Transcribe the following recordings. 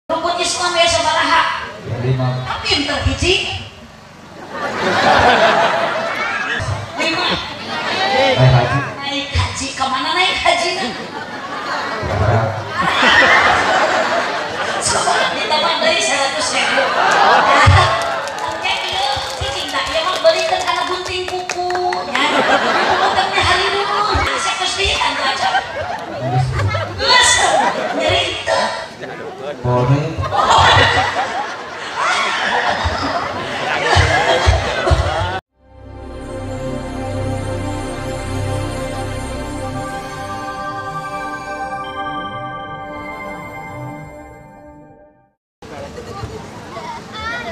Rukun Islam ya sabaraha? 5. Tapi entar hiji. 5. Naik haji. Naik haji kemana naik haji? Coba ditambah deui 100.000. Engke ieu cicing tak ieu mah beulikeun kana gunting kuku nya. Guntingna hariung. Sakus deui anu aja. Geus nyeri teu. Boleh.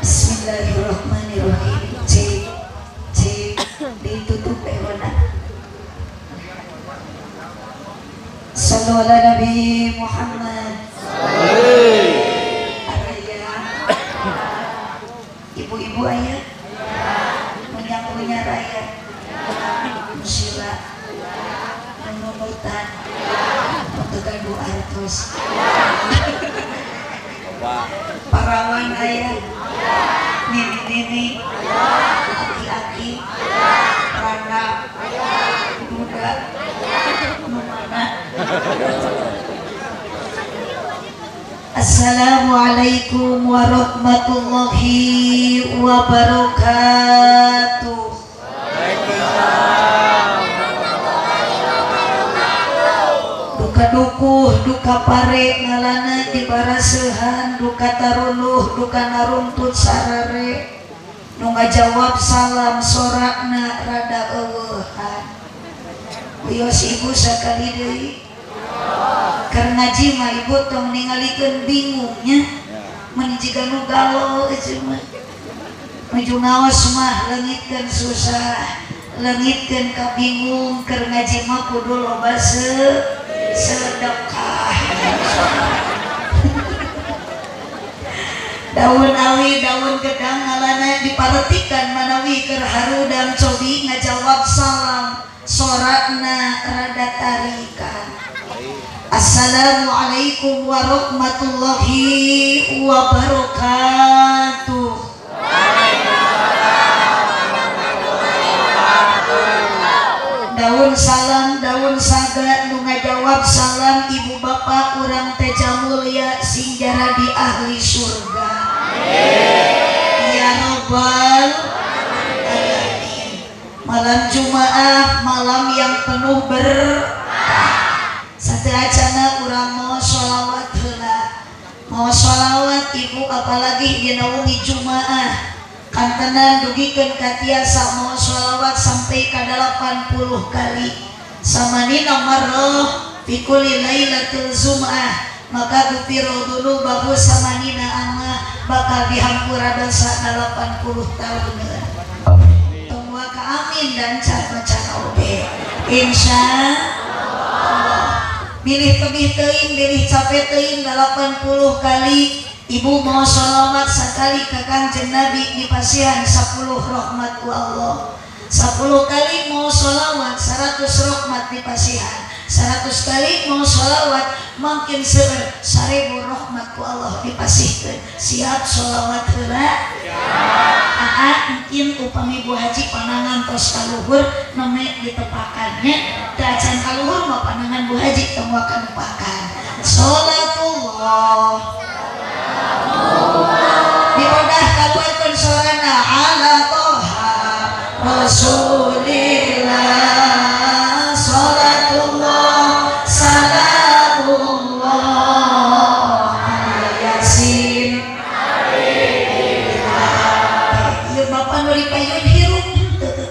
Bismillahirrahmanirrahim. Cik, cik, ditutup ewana. Sallu ala Nabi Muhammad. Ayah, ibu-ibu ayah, punya raya, musila, menunutan, untuk artos, parawan ayah, nini-nini, aki-aki, rana, duda, numana. Assalamualaikum warahmatullahi wabarakatuh. Duka dukuh, duka pare ngalana di barasehan, duka taruluh, duka naruntut sarare. Nu ngajawab salam sorakna rada eueuhan. Wios ibu sakali deui. Keur ngaji mah ibu tong ningalikeun bingungnya. Mun jiga nu galau ieu mah. Nuju ngaos mah leungitkeun susah, leungitkeun kabingung. Keur ngaji mah kudu loba sedekah. Daun awi, daun gedang ngalana diparetikan manawi keur harudang cobi ngajawab salam sorakna rada tarikan. Assalamualaikum warahmatullahi wabarakatuh. Daun salam, daun saga nu ngajawab salam ibu bapak urang teja mulia sing jaradi ahli surga. Ya Rabbal Alamin. Malam Jumaah, malam yang penuh berkah. Sateuacana urang mau sholawat heula. Mau sholawat ibu apalagi dina wengi Jumaah. Kantenan dugikeun ka tiasa mau sholawat sampai ka 80 kali. Samanina marrah fi kulli lailatul Jumaah, maka gufiro dzunubahu samanina ama bakal dihampura dosa 80 tahun. Tong waka amin dan cara-cara oge. Insya Allah. Bilih tebih teuing, bilih capek teuing 80 kali. Ibu mau sholawat sekali ke Kangjeng Nabi dipasihan 10 rahmat ku Allah. 10 kali mau sholawat 100 rahmat dipasihan. 100 kali mau sholawat makin seueur 1000 rahmat ku Allah dipasihkeun. Siap sholawat heula? Aa mungkin upami Bu Haji panangan tos kaluhur nome ditepakannya. Teu acan kaluhur mah panangan Bu Haji tong waka nepakan. Sholatullah diodah kaluarkeun sorana ala toha Rasulillah. Sholatullah salamullah ala yasin. Ieu bapak nu dipayun hirup teu.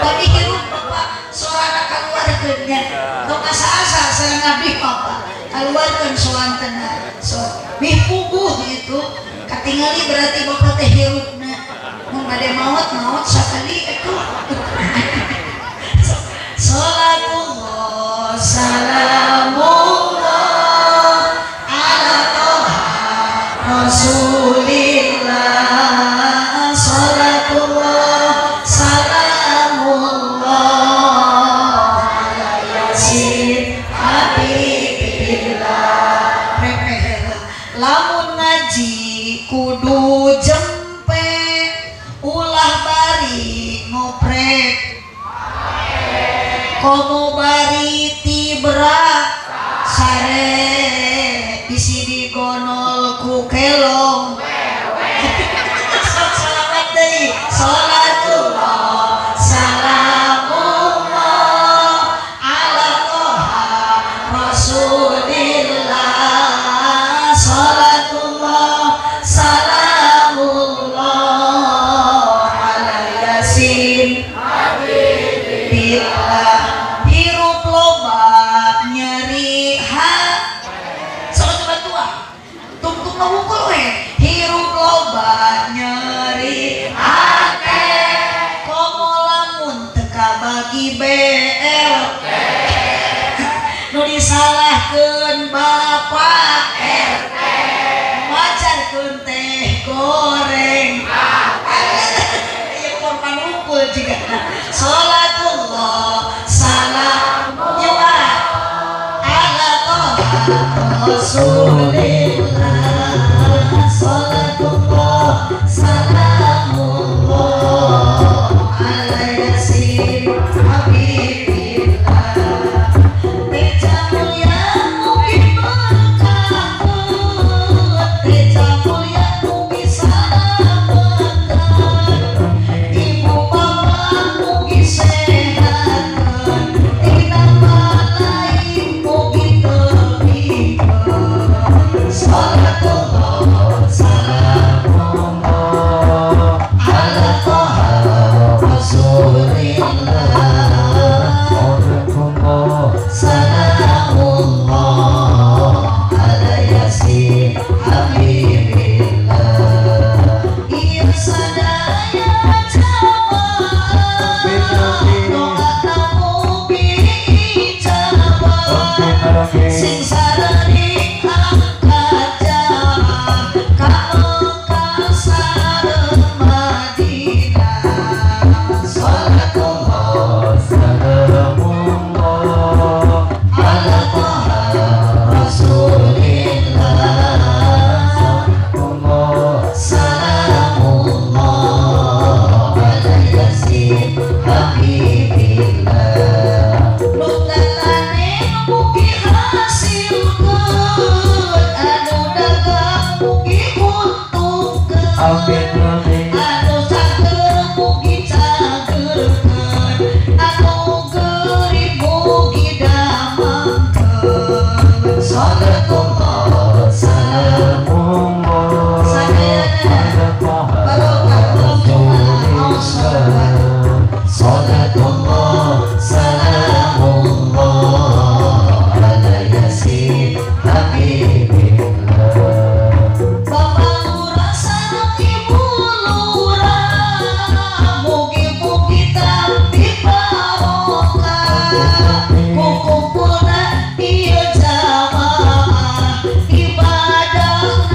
Tadi hirup bapak sorana kaluarkeun nya. Tong asa-asa sareng abdi bapak kaluarkeun soantena. So, mih puguh itu katingali berarti bapak teh hirupna. Mun bade maot sakali atuh. Salatullah salamullah ala toha Rasulillah. Salatullah salamullah ala yasin habibillah. Lamun ngaji kudu jempe ulah bari ngoprek komo bari tibra sare bisi digonol ku kelong. Salawat deui salatullah salamullah ala toha rasulillah salatullah salamullah ala yasin habibillah. Hirup loba nyeri ha salat tua tungtung ngawungkul we hirup loba nyeri hate komo lamun teu kabagi BLT nu disalahkeun bapak RT macarkeun teh goreng ieu korban wungkul jiga. Salatullah salamullah ala toha rasulillah salatullah salamullah ala yasin habibillah. Teja mulya mugi berkahkeun teja mulya mugi salametkeun ibu bapa mugi sehatkeun tina balai mugi tebihkeun. Salatullah salamullah ala toha rasulillah salamullah ala yasin habibillah. Ieu sadaya jamaah doa mugi ijabah sing sareng angkat jamaah ka Mekah sareng Madinah. Salatullah salamullah ala toha rasulillah salamullah ala yasin habibillah. Nu tatane mugi hasilkeun anu dagang mugi untungkeun anu cager mugi cagerkeun anu geuring mugi damangkeun. Salatullah salamullah sadayana barokah malam Jumat. Salatullah salamullah ala yasin habibillah. Bapak lurah sareng ibu lurah mugi-mugi tampi barokah kukumpulna ieu jamaah ibadahna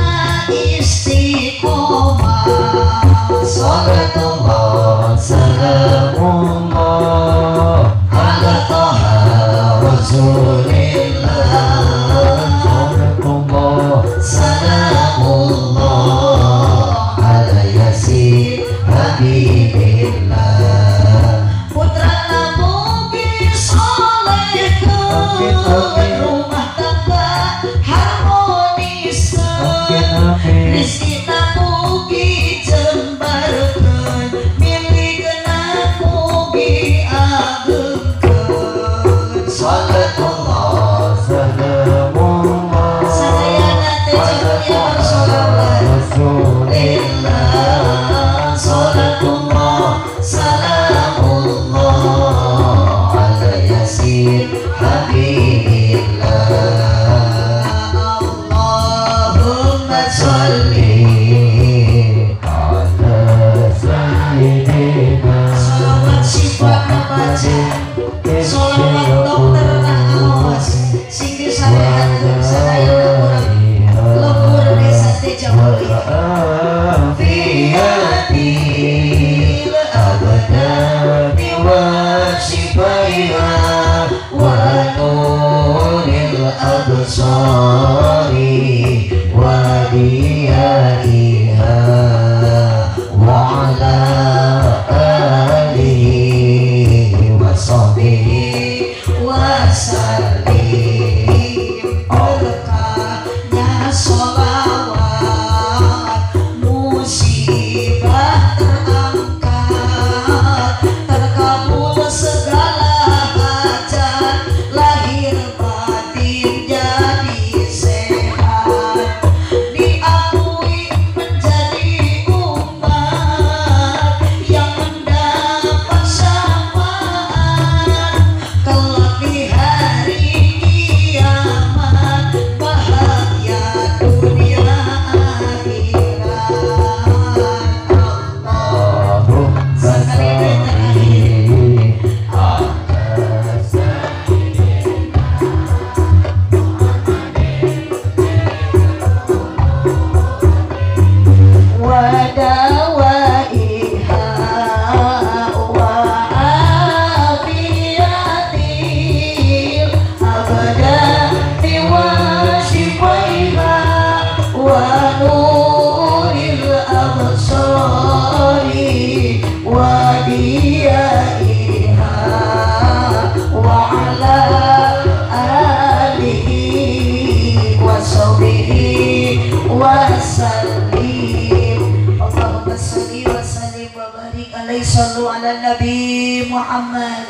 deui sallu ala Nabi Muhammad.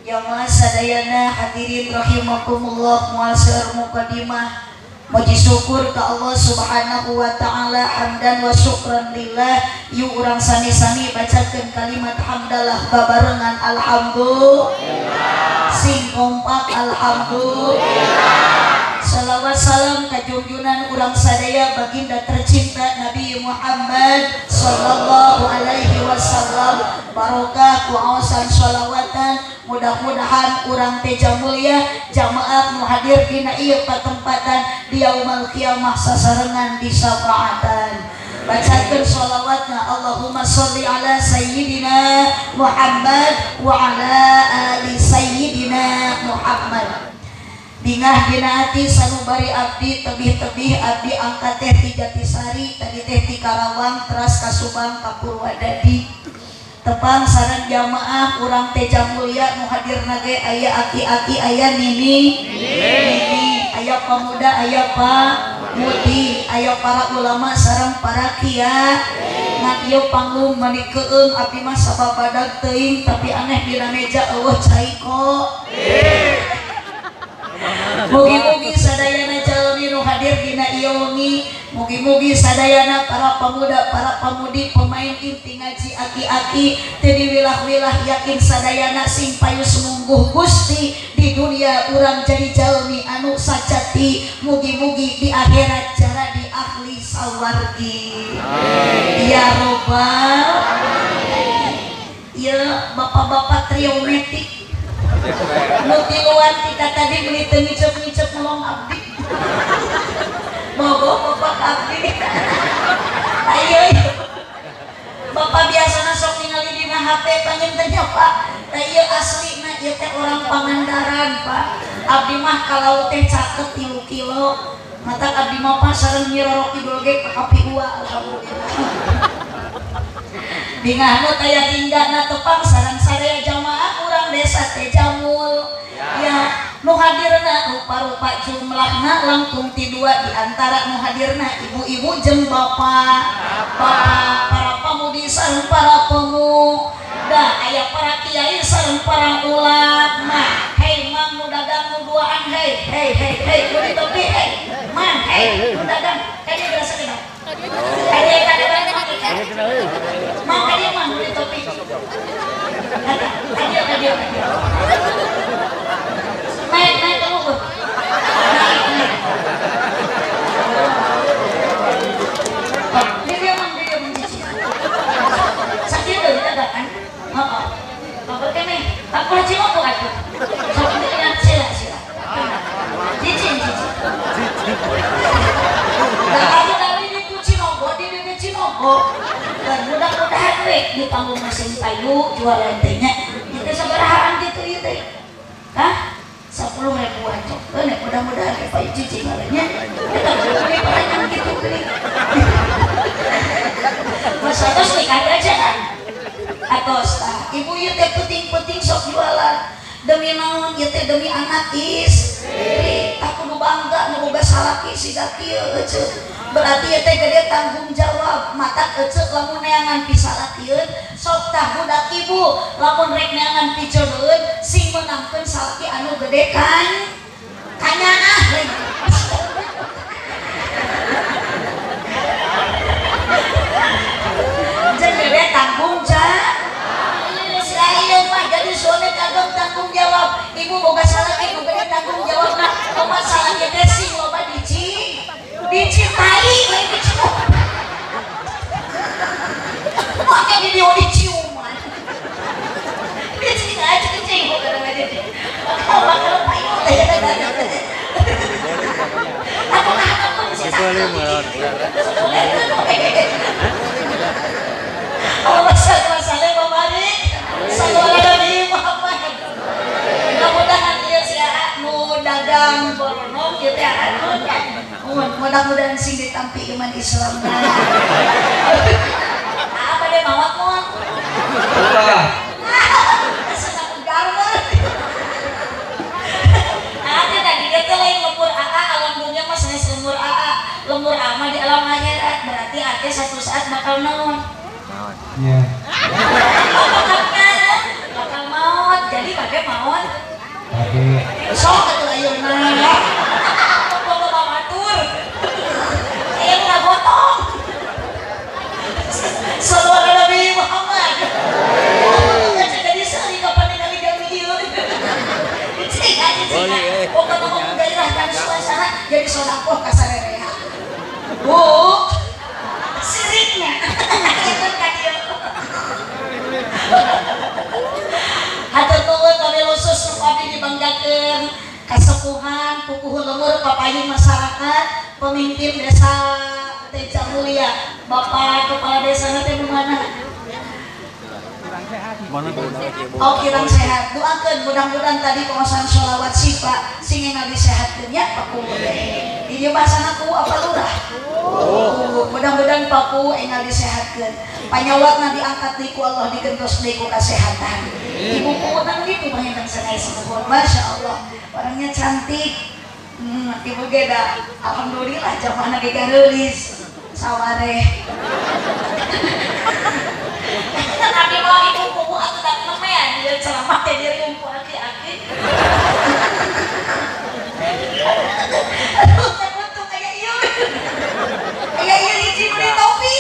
Jamaah sadayana hadirin rahimakumullah muasir mukadimah. Muji syukur ka Allah Subhanahu wa taala hamdan wa syukran lillah. Yuk urang sami-sami bacakeun kalimat hamdalah babarengan alhamdulillah. Sing kompak alhamdulillah. Salawat salam ka junjunan urang sadaya baginda tercinta Nabi Muhammad sallallahu alaihi wasallam. Barokah ku aosan sholawatan, mudah-mudahan urang teja mulia jamaah nu hadir dina ieu patempatan di yaumul qiyamah sasarengan di syafaatan. Bacakeun sholawatna Allahumma sholli ala sayyidina Muhammad wa ala ali sayyidina Muhammad. Bingah dina ati sanubari abdi tebih-tebih abdi angkat teh ti Jatisari tadi teh ti Karawang teras ka Subang ka Purwadadi. Tepang sareng jamaah urang teja mulia nu hadirna ge aya aki-aki aya nini nini aya pemuda aya pamudi aya para ulama sareng para kiai. Ngan ieu panggung meuni keueung abdi mah sababadag teuing tapi aneh dina meja eueuh cai kok. Mugi-mugi sadayana jalmi nu hadir dina ieu wengi, mugi-mugi sadayana para pemuda, para pemudi, pemain inti ngaji aki-aki teu diwilah-wilah yakin sadayana sing payus mungguh Gusti di dunia urang jadi jalmi anu sajati, mugi-mugi di akhirat cara di ahli sawargi. Ya robbal ya bapak-bapak trio metik nu tiluan kita tadi beli teu ngicep-ngicep melong abdi. Bogo bapak abdi. Ayo. Bapak biasana sok ningali dina HP panginten nya Pak. Tah ieu aslina ieu teh orang Pangandaran Pak. Abdi mah kalau teh caket 3 kilo. Mata abdi mah Pak sareng Nyi Roro Kidul ge ka kapiua alhamdulillah. Bingah nu taya inggana tepang sareng saraya jamaah urang desa Tejamul. Ya, nu hadirna rupa-rupa jumlahna langkung ti dua di antara nu hadirna ibu-ibu jeung bapak, bapak para pamudi sareng para pemuda, aya para kiai sareng para ulama. Hei mang nu dagang nu duaan hei hei hei hei nu di tepi hei mang hei nu dagang ka dieu berasa kenal. Ka dieu ka dieu mang ka dieu mang nu di tepi. Ka dieu ka dieu. Naik naik kamu tuh. Naik naik. Ini dia mang dia mang cici. Sakit tuh kita kan? Heeh. Bapak kene, aku haji mau tuh aku. Sok ini sila sila. Cici cici. Nah aku tadi di Cinogo, di di Cinogo. Dan mudah-mudahan we di panggung mesin payu jualan tehnya. Itu sabarahaan gitu ieu teh. Hah? 10 ribuan cok, mudah-mudahan payu cici ngalanya. Kita beli pertanyaan gitu beli. Masa terus nikah aja kan? Atos, ibu ieu teh penting-penting sok jualan. Demi naon ieu teh demi anak istri. Tak kudu bangga nu boga salaki siga kieu eceu. Berarti ieu teh gede tanggung jawab. Matak eceu lamun neangan pisalakieun sok tah budak ibu lamun rek neangan pijodoheun sing meunangkeun salaki anu gede kan kanyaah lagi. Jeung gede tanggung jawab. Saya mah jadi suami kagem tanggung jawab. Ibu boga salaki nu gede tanggung jawabna. Kumaha salaki teh sing loba dicintai we dicium. Make di dieu diciuman. Dicing aja cing kadang aja. Bakal payu teh. Aku kahateupkeun si cakep. Allahumma shalli wa sallim wa barik sallallahu alaihi Muhammad. Mudah-mudahan ieu si aa nu dagang boronong ieu teh aa mudah-mudahan sing ditampi iman Islamna. Apa deh mawat moal? Ulah. Senang garmer. Aa tadi dia teh lain lembur aa alam dunia mah sanes lembur aa. Lembur aa mah di alam akhirat berarti aa teh satu saat bakal naon? Iya. Bakal maut. Jadi bade maut. Bade. Sok atuh ayeuna. Bapak batur. Aya nu ngagotong. Sallu ala Nabi Muhammad. Jadi seueur kapan ningali jalmi ieu. Cicing. Pokokna mah menggairahkan suasana jadi sodakoh ka sarerea. Bu, siriknya. Itu ka dieu. Hatur nuhun kami khusus nu abdi dibanggakeun kasepuhan pupuhu lemur papayun masyarakat pemimpin desa Teja Mulia Bapak Kepala Desa teh nu mana? Oh kirang sehat, doakeun mudah-mudahan tadi penguasaan sholawat syifa sing enggal disehatkeun nya Pak Kuwu teh. Di dieu bahasana kuwu apa lurah? Kuwu. Mudah-mudahan Pak Kuwu enggal disehatkeun. Panyawatna diangkat deui ku Allah digentos deui ku kasehatan. Ibu Kuwu nang gitu panginten sanes nuhun. Masya Allah, orangnya cantik. Ibu ge da alhamdulillah jamaahna ge gareulis sawareh. Abi mah ibu kuwu atuh da nemean ieu ceramah teh diriung ku aki-aki. Aduh, teh untung aya ieu. Aya ieu hiji meuli topi.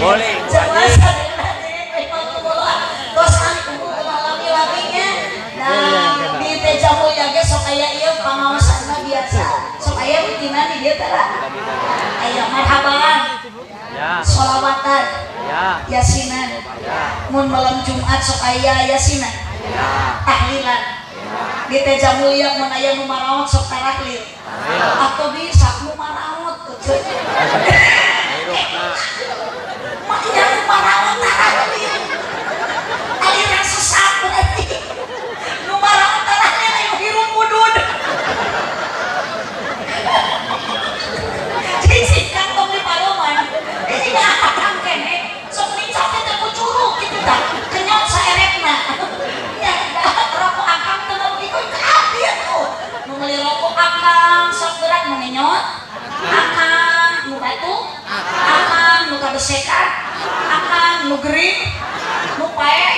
Boleh. Tos lami-laminya. Nah, di Teja Mulya ge sok aya ieu pangaosanna biasa. Sok aya rutina di dieu teh. Aya marhaban. Ya. Sholawatan. Ya. Yasinan. Ya. Mun malam Jumat sok aya yasinan. Ya. Tahlilan. Di Teja Mulya mun aya nu maraot sok tarahlil. Atau bisa nu maraot tuh. Makanya nu maraot tarahlil. Aliran sesat berarti. Nu maraot tarahlil ayo hirup mudud. Cicing kantong di padoman. Ini akang kene sok nincap teh ku curug kitu tah. Kenyot saerekna. Nya rokok akang teh mau ikut ka abdi atuh. Nu meuli rokok akang sok gerak nu ngenyot. Akang nu batu, akang nu kabesekan, akang nu gering, nu paeh.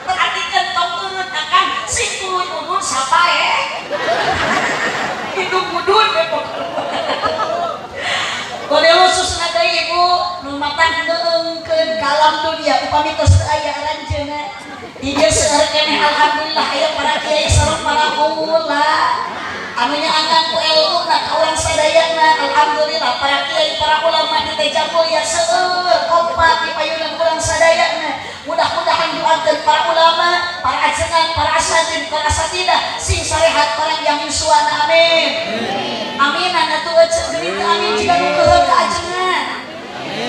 Berarti kentong turun akang sing tuluy udun sapaeh. Hidup mudun we pokokna. Kode khusus deui ibu nu matang neungkeun kalam dunia upami tos teu aya aranjeunna. Di dieu seueur keneh alhamdulillah aya para kiai sareng para ulama. Anu nyaangan ku ilmuna ka urang sadayana alhamdulillah para kiai para ulama di Teja Mulya seueur kompak di payunan urang sadayana. Mudah-mudahan doakeun para ulama, para ajengan, para asatid, para asatidah sing sarehat parang yuswana amin. Amin atuh eceu geuning teu amin jiga nu keuheul ka ajengan.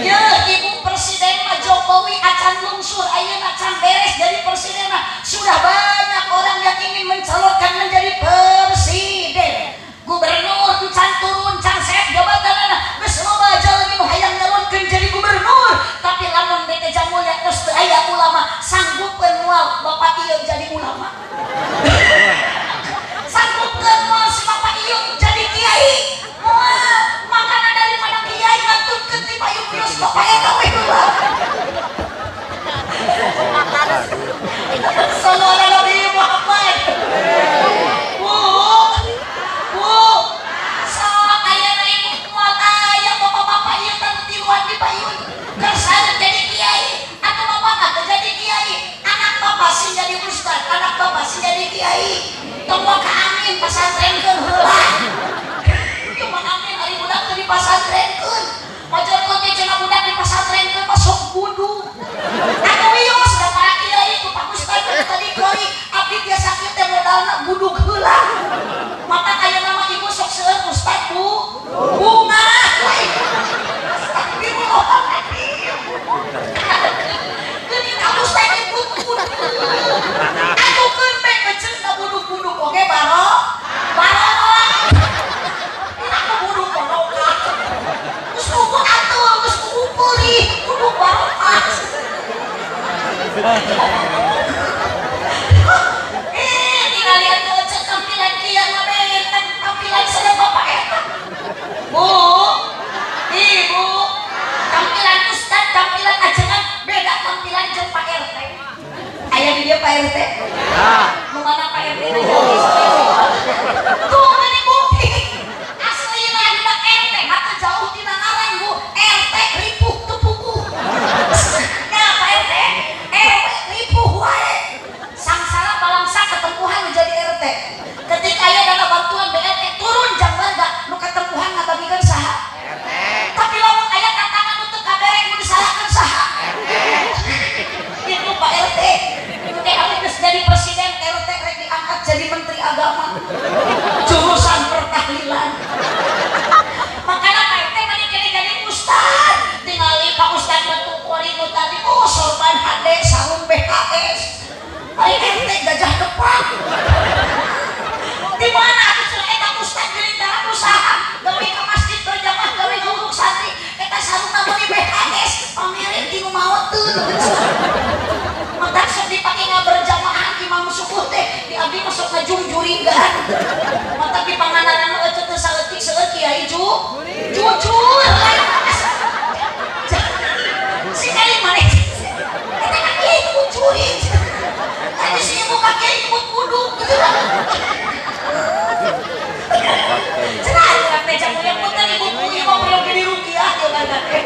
Yeuh Ibu Presiden mah Jokowi acan lungsur ayeuna can beres jadi presiden mah sudah banyak orang yang ingin mencalonkan menjadi presiden. Gubernur can turun can seep jabatanana geus loba jalmi nu hayang nyalonkeun jadi gubernur tapi lamun di Teja Mulya geus teu aya ulama sanggupkeun moal bapak ieu jadi ulama. Sanggupkeun moal si bapak ieu jadi kiai. Moal makana daripada kiai ngantunkeun ti payung wios bapak eta we heula. Sallu ala Nabi Muhammad. Bu, bu, sok ayeuna ibu moal aya bapak-bapak ieu teh tiluan di payun. Kersana jadi kiai atau bapak mah teu jadi kiai, anak bapak sing jadi ustad, anak bapak sing jadi kiai. Tong ka amin pasantrenkeun heula. Ieu mah amin ari budak teu dipasantrenkeun. Majarkeun teh cenah budak dipasantrenkeun mah sok budug. Atuh wios da para kiai ku Pak Ustad tadi kiai abdi biasa kieu teh modalna budug heula. Mata ayeuna mah ibu sok seueur ustad bu. Bunga. Astagfirullahaladzim. Geuning ka ustad ibu budug. Atuh keun bae eceun da budug-budug oge baro. Baro. Aku budug barokah. Bu, ibu, tampilan ustad, tampilan ajengan beda tampilan jeung Pak RT. Aya di dia Pak RT. Nu mana Pak RT? Tuh ini bukti. Aslina dina RT mah teu jauh tina ngaran Bu. RT ripuh teu puguh. Nah Pak RT, RW ripuh wae. Sangsara balangsa ketempuhan menjadi RT. Ketika aya dana bantuan BLT turun jang warga nu ketempuhan ngabagikeun saha? RT. Tapi lamun aya tantangan nu teu kabere nu disalahkeun saha? RT. Itu Pak RT. Teh abdi geus jadi presiden RT rek diangkat jadi menteri agama. Jurusan pertahlilan. Makanya Pak RT mani kene jadi ustad. Tingali Pak Ustad metu kori nu tadi oh sorban HD sarung BHS. Ari RT gajah depan. Di mana atuh cenah eta ustad geuning dalam usaha gawe ka masjid berjamaah gawe nguruk santri eta sarungna meuli BHS pamirin ti nu maot teu. Matak sok dipake ngaberjamaah imam subuh teh di abdi mah sok ngajungjurigan. Matak di Pangandaran mah eueuh teu saeutik seueur kiai jujur lain. Si kali maneh eta ka kiai jurig. Tadi si ibu ka kiai nyebut kudung gitu. Cenah urang teh jamunya punten ibu ieu mah perlu dirukiah ieu mah teh.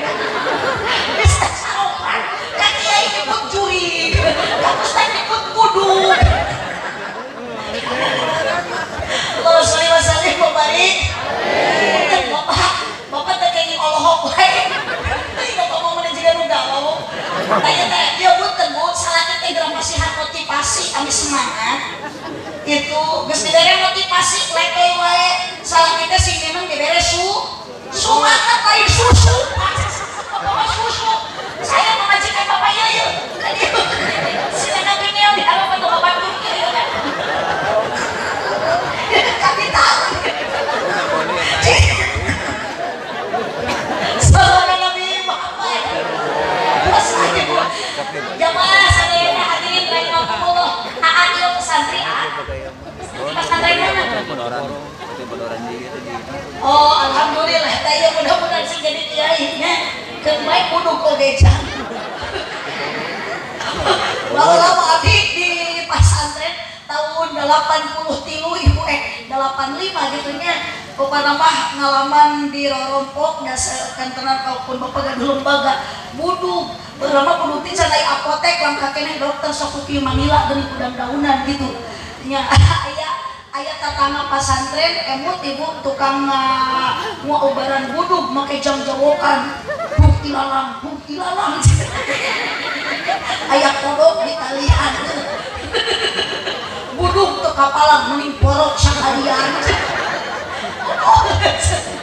Geus saropan ka kiai nyebut jurig, ka ustad nyebut kudung. Allahumma sholli wa sallim wa barik. Punten bapak, bapak teh kenging olohok wae. Teuing bapak mau mah jiga nu galau. Tanya teh ieu punten Bu, salaki teh geura masihan motivasi ami semangat. Itu geus dibere motivasi leke wae salaki teh sing memang dibere semangat lain susu. Bapak mah susu. Saya memajikan bapak ieu ieu. Silakan dunia di halaman tuh bapak Turki ieu kan. Kami tahu. Sallallahu Nabi Muhammad. Jamaah sadayana hadirin rahimakumullah. Aa ieu pesantri aa. Pesantren mana? Oh, alhamdulillah. Tah ieu mudah-mudahan sing jadi kiai nya. Keun bae kudu oge jang. Lama-lama abdi di pesantren tahun 83 ibu 85 gitu nya. Pokokna mah ngalaman di rorompok dasar kantenan ataupun bapak gaduh lembaga budug berlama budug teh can aya apotek langkah keneh dokter sok ku Manila geuning udang-daunan gitu nya. Aya tatangga pasantren emut ibu tukang nguobaran budug make jangjawokan bukti lalang aya kodok di talian budug teu kapalang mending porok saharian.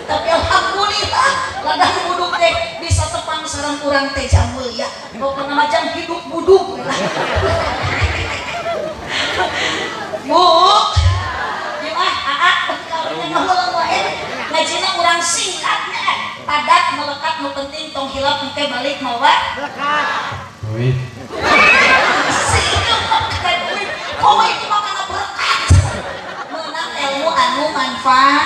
Tapi alhamdulillah ladang budug teh bisa tepang sareng urang teh jamulia. Pokona mah jang hidup budug. Bu, ieu mah aa karunya ngomong wae. Ngajina urang singkatnya padat melekat nu penting tong hilap engke balik mawa melekat. Duit. Sing duit. Kowe iki mah kana berkat. Meunang ilmu anu manfaat.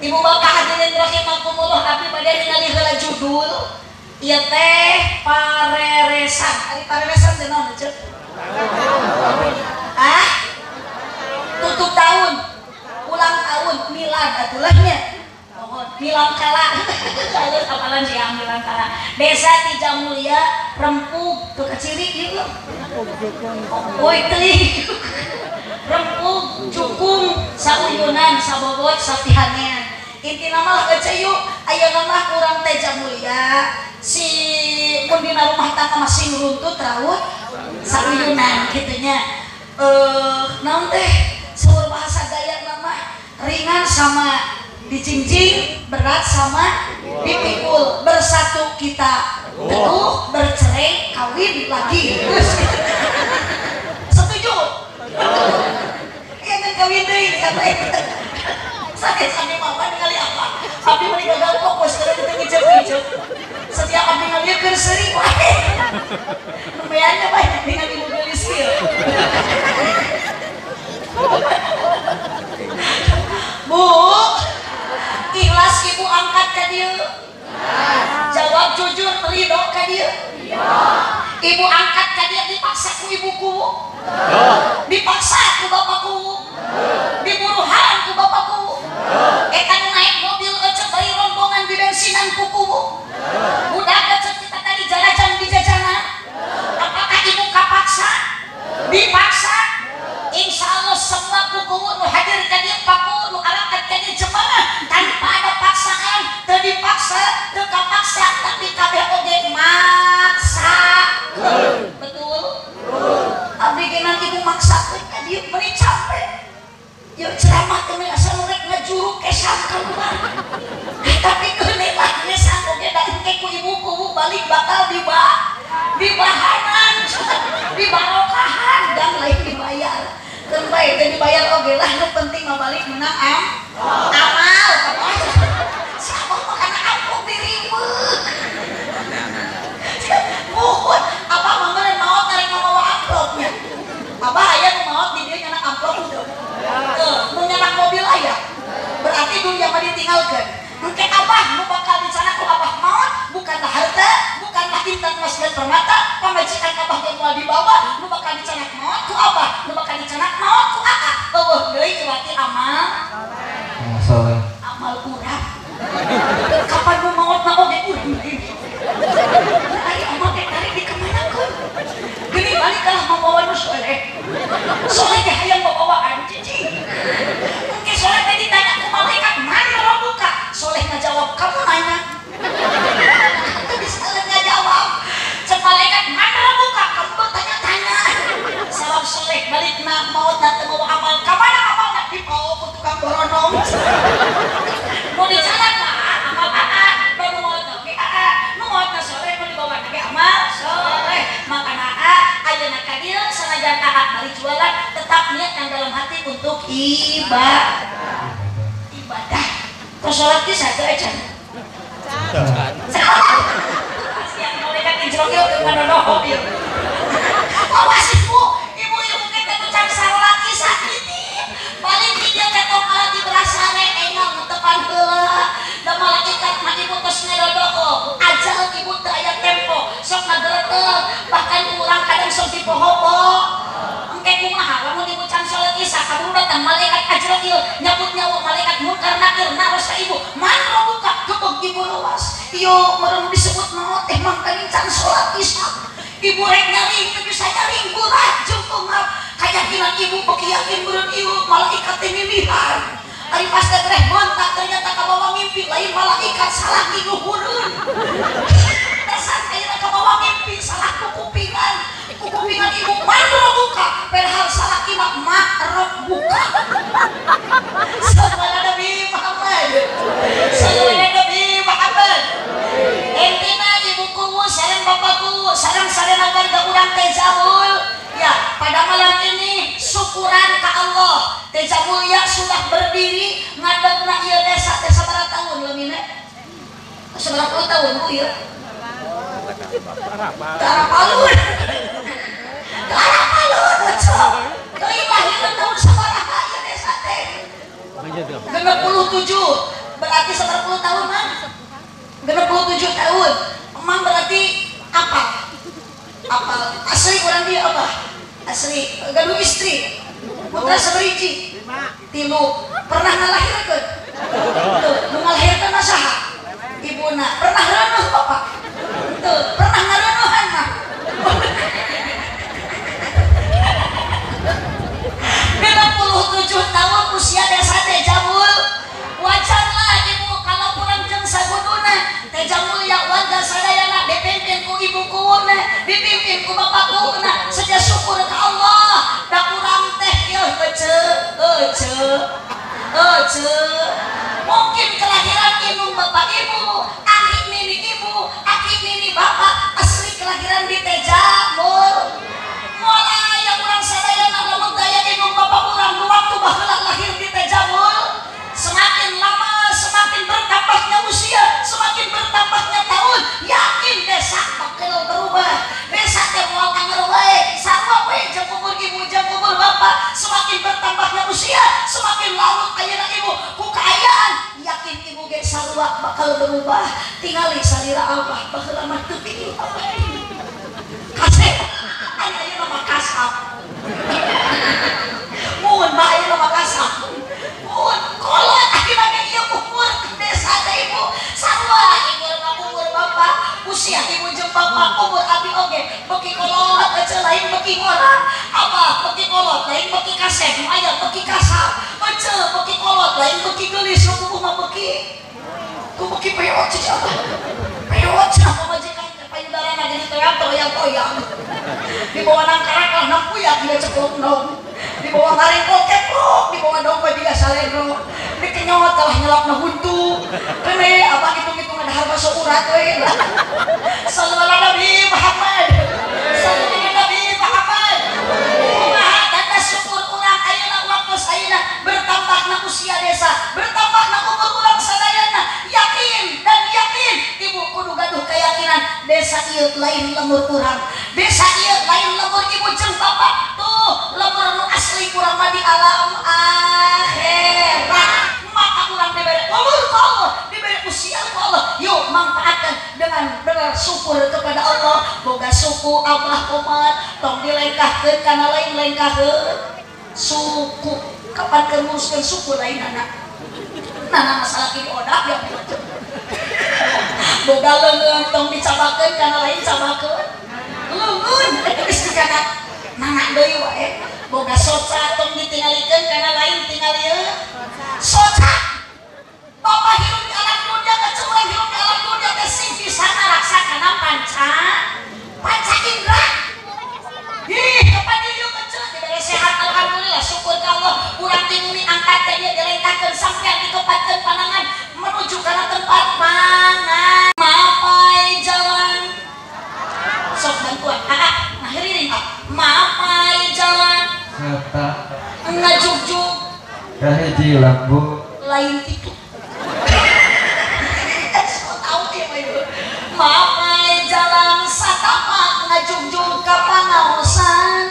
Ibu bapak hadirin rahimakumullah, abdi bade ningali heula judul ieu teh pareresan. Ari pareresan teh naon ceuk? Ah? Tutup tahun, ulang tahun, milad atulah nya. Mohon milang kala. Halus apalan siang milang kala. Desa Tijamulya Rempug teu kaciri ieu. Woi teuing. Rempug cukung sauyunan sabobot sapihanean. Intina mah lah yuk ayeuna mah urang teh Jamulya si mun dina rumah tangga masih runtut raut sauyunan kitu nya. Naon teh seueur bahasa gaya mah ringan sama dijingjing, berat sama dipikul. Bersatu kita teguh, bercerai kawin lagi. Setuju? Iya kan kawin deui kata eta. Sakit sampai mama ningali apa? Abdi meni gagal fokus karena kita ngejep-ngejep. Setiap abdi ngalieun seuri wae. Lumayannya bae ningali nu geulis kieu. Bu, ikhlas ibu Dipaksa ku bapakku, diburuhan ku bapakku. Eta nu naik mobil ece bari rombongan di bensinan ku kuwu. Budak ece kita tadi jarajan di jajanan. Apakah ibu kapaksa? Dipaksa. Insya Allah semua kuku nu hadir ka dieu paku nu arangkat ka dieu jemaah tanpa ada paksaan, teu dipaksa, teu kapaksa, tapi kabeh oge maksa. Betul? Abdi ge nang ibu maksakeun ka dieu meuni capek. Ieu ceramah teh asa nu rek ngajuru kesang keluar. Tapi keun lah ngesang oge da engke ku ibu kuwu balik bakal dibahanan, dibarokahan dan lain dibayar. Keun bae teh dibayar oge lah nu penting mah balik menang amal. Si abah mah kana amplop diribet. Muhun abah mah meureun maot arek ngamawa amplopnya. Abah aya nu maot di dieu nyanak amplop teu. Teu, nu nyanak mobil aya. Berarti dunia mah ditinggalkeun. Engke abah nu bakal dicanak ku abah maot bukanlah harta, bukanlah intan emas dan permata, pamajikan abah ge moal dibawa, nu bakal dicanak maot ku abah, nu bakal dicanak maot ku aa. Eueuh deui berarti amal soleh. Amal urang. Kapan nu maotna oge urang deui. Ari amal teh tarik dikemanakeun? Geuning balik kalah mamawa nu soleh. Soleh teh hayang babawaan cicing. Engke soleh teh ditanya ku malaikat, "Man rabbuka?" Soleh ngajawab, "Kamu nanya." Teu bisa ngajawab. Cek malaikat, "Man rabbuka?" Kamu bertanya-tanya. Sabab soleh balikna maotna teu bawa amal. Ka mana amalna? Dibawa ku tukang boronong. Nu dicanak mah amal aa, nu maotna oge aa, nu maotna soleh nu dibawa ge amal soleh. Makana aa ayeuna ka dieu sanajan aa bari jualan tetap niat yang dalam hati untuk ibadah. Ibadah. Terus sholat ge satu aja. Siang malaikat injrokil teu nganonoho ieu. Awas ibu, ibu-ibu kita tuh can salat isya titip. Balik di dieu teh tong di berasane engal netepan heula. Da malaikat mah ibu tos ngadodoho. Ajal ibu teu aya tempo, sok ngagereteg, bahkan urang kadang sok dipohopo. Engke kumaha lamun ibu can salat isya kaburu datang malaikat Ajrail nyabut nyawa malaikat munkar nakir naros ka ibu. Man robuka gebeg ibu lewas. Ieu meureun disebut maot teh mangkaning can salat isya. Ibu rek nyaring teu bisa nyaring berat jeung tunggal. Kayakinan ibu beuki yakin meureun ieu malaikat teh mimihan. Ari pas teh reh gonta ternyata kabawa mimpi lain malaikat salah ngiluhureun. Dasar ayeuna kabawa mimpi salah kukupingan. Kukupingan ibu man robuka padahal salah mah mak robuka. Sallallahu Nabi Muhammad. Sallallahu Nabi Muhammad. Intina ibu kuwu sareng bapak kuwu sareng sarena warga urang Tejamul. Ya, pada malam ini syukuran ka Allah. Tejamulya sudah berdiri ngadegna ieu desa teh sabaraha tahun leumina? Sabaraha puluh tahun Bu ieu? Tarapalun. Tarapalun. Deui lahirna tahun sabaraha ieu desa teh? 67. Berarti sabaraha puluh tahun mah? 67 tahun. Emang berarti apa? Apa? Asli orang dia apa? Asli gaduh istri. Putra sabariji? Tilu. Pernah ngalahirkeun? Teu. Nu ngalahirkeun mah saha? Ibuna. Pernah reuneuh bapak? Teu. Pernah ngareuneuhan mah? 67 tahun usia desa Tejamul. Wajarlah ibu kalau kurang jeung saguduna. Tejamulya warga sadayana dipimpin ku ibu kuwuna, dipimpin ku bapak kuwuna. Seja syukur ka Allah. Da urang teh ieu ece ece ece. Mungkin kelahiran indung bapak ibu, aki nini ibu, aki nini bapak asli kelahiran di Tejamul. Moal aya urang sadayana lamun daya indung bapak urang nu waktu baheula lahir di Tejamul. Semakin lama semakin bertambahnya usia, semakin bertambahnya tahun, yakin desa bakal berubah. Desa teh moal anger wae, sarua we jeung umur ibu jeung umur bapak. Semakin bertambahnya usia, semakin larut ayeuna ibu ku kaayaan, yakin ibu ge sarua bakal berubah. Tingali salira Allah baheula mah teu kieu abah. Kasep ayeuna mah kasap. kasep nu aya beuki kasar ece beuki kolot lain beuki geulis nu kuku mah beuki ku beuki peot cicing abah peot cenah pamajikan teh payudarana jadi toyang-toyang dibawa nangkarak lah nampuyak dia ceklok dong dibawa ngaringkol keplok dibawa dongkoy dia salendro dikenyot kalah nyelapna huntu kene abah hitung-hitung ada harga seurat we sallallahu Nabi Muhammad sallallahu Nabi Muhammad kumaha tanda syukur urang ayeuna waktu ayeuna bertambahna usia desa bertambahna umur urang sadayana yakin dan yakin ibu kudu gaduh keyakinan desa ieu lain lemur urang desa ieu lain lemur ibu jeung bapak tuh lemur nu asli urang mah di alam akhirat maka urang diberi umur ku Allah diberi usia ku Allah yuk manfaatkan dengan bersyukur kepada Allah boga suku abah omat tong dilengkahkeun kana lain lengkahkeun suku kapan keur nguruskeun suku lain anak nah masalah ki odak ya boga leungeun tong dicabakeun kana lain cabakeun leungeun geus dikana nana deui wae boga soca tong ditingalikeun kana lain tingalieun soca bapak hirup di alam dunia teh urang hirup di alam dunia teh sing bisa ngaraksa kana panca panca indra ih kapan ieu kecil dibere sehat alhamdulillah syukur ka Allah urang tinguni angkat teh ieu dilengkahkeun sampean dikepatkeun panangan menuju kana tempat mana mapai jalan sok bantuan nah hiririn mapai jalan serta ngajugjug kahiji lambu lain itu so tau ya mapai jalan satapak ngajugjug ka pangaosan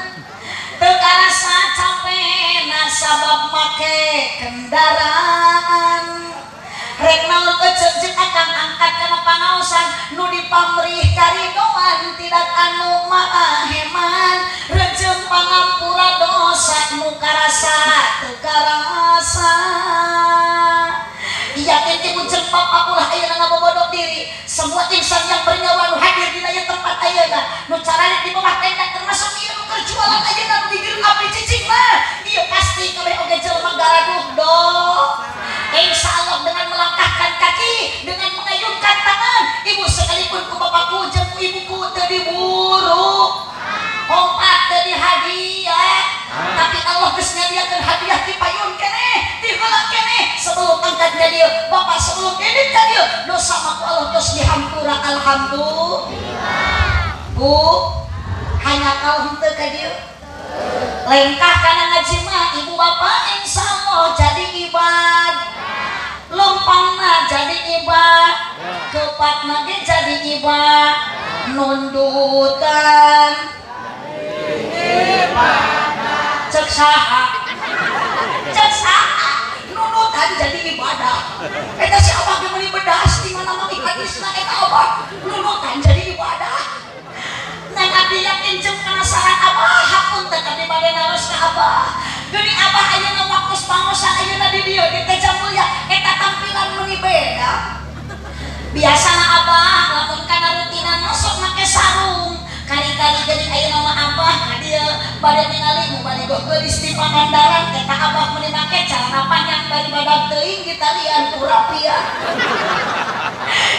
teu karasa capena sabab make kendaraan rek naon eceu jeung akang angkat kana pangaosan nu dipamrih karidoan tidak anu maha heman rejeung pangampura dosa nu karasa teu karasa yakin ibu jeung bapak ulah ayeuna ngabobodok diri semua insan yang bernyawa nu hadir dina ieu tempat ayeuna nu carana di bawah tenda termasuk ieu nu keur jualan ayeuna nu digiring abdi cicing mah ieu pasti kabeh oge jelema garaduh do insya Allah dengan melangkahkan kaki dengan mengayunkan tangan ibu sekalipun ku bapakku jeung ku ibuku teu diburu kompak teu dihadiah tapi Allah geus nyadiakeun hadiah ti payun keneh ti heula keneh sebelum angkat ka dieu bapak sebelum edit ka dieu dosa mah ku Allah geus dihampura alhamdulillah bu hanya kau henteu ka dieu lengkah kana ngaji mah ibu bapak insyaallah jadi ibad lumpangna jadi ibad kepatna ge jadi ibad nundutan cek saha nundutan jadi ibadah eta si abah ge meuli bedas di mana mah hadisna eta abah nundutan jadi ibadah ngan abdi yakin jeung penasaran abah hapunten abdi bade naros ka abah geuning abah ayeuna waktu pangosan ayeuna di dieu di Teja Mulya eta tampilan meuni beda biasana abah lamun kana rutinan masuk make sarung kali-kali geuning ayeuna mah abah ka dieu bade ningali nu bade goh geulis di Pangandaran eta abah meuni make celana panjang bari badag teuing ditalian ku rapiah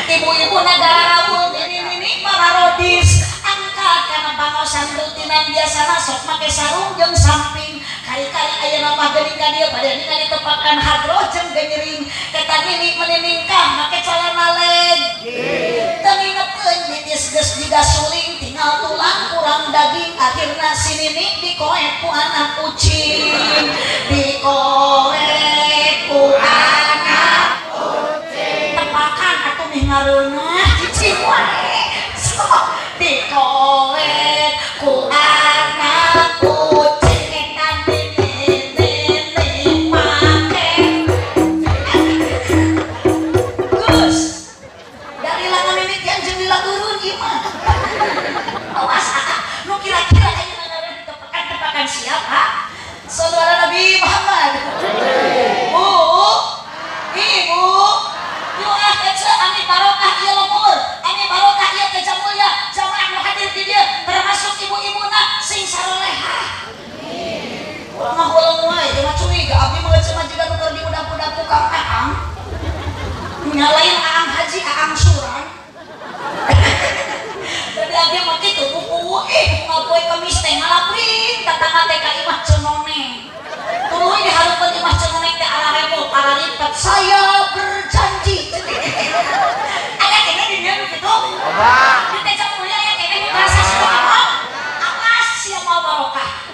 ibu-ibu nagaraul nini-nini pararodis angkat kana pangosan rutinan biasana sok make sarung jeung samping kali-kali ayeuna mah geuning ka dieu bade ningali tepakan hadroh jeung geunyering eta nini meuni ningkah make celana leg teu ngingeteun bitis geus jiga suling tinggal tulang kurang daging akhirna si nini dikoek ku anak kucing dikoek ku anak kucing tepakan atuh mih ngareunah cicing wae sok dikoek ku anak kucing eta nini make geus dari langan mimitian jeung dilagurun ieu mah awas nu kira-kira ayeuna ngareunah tepakan-tepakan siap ha saudara Nabi Muhammad bu ibu yuk ah ece ami barokah ieu lembur ami barokah ieu Teja Mulya jamaah nu hadir di dieu termasuk ibu-ibuna sing sarolehah. Urang mah budak tukang aang nyalain aang haji aang suran. Jadi abdi mah kitu buku ngapoe kemis teh ngalapring tatangga teh ka imah cenoneng. Tuluy dihareupeun imah cenoneng teh araremok araripet saya berjanji. Ada kene di dieu kitu. Di Teja Mulya aya kene nu rasa suka. Awas sia moal barokah.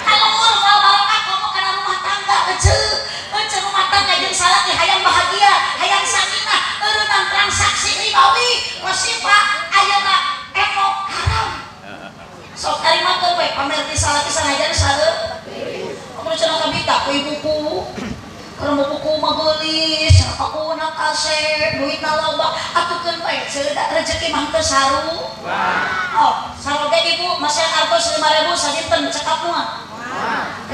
Kaleueur moal barokah komo kana rumah tangga eceu. Eceu rumah tangga jeung salaki hayang bahagia, hayang sakinah, eureunang transaksi ribawi, wasifa ayeuna emok haram. Sok tarimakeun we pamer ti salaki sanajan sareu. Kudu cenah kabita ku ibuku. Keur buku mah geulis, pakuna kasep, duitna loba, atukeun bae ceu da rezeki mah teu saru. Oh, saroge ibu masih artos 5.000 sadinten cekap moal.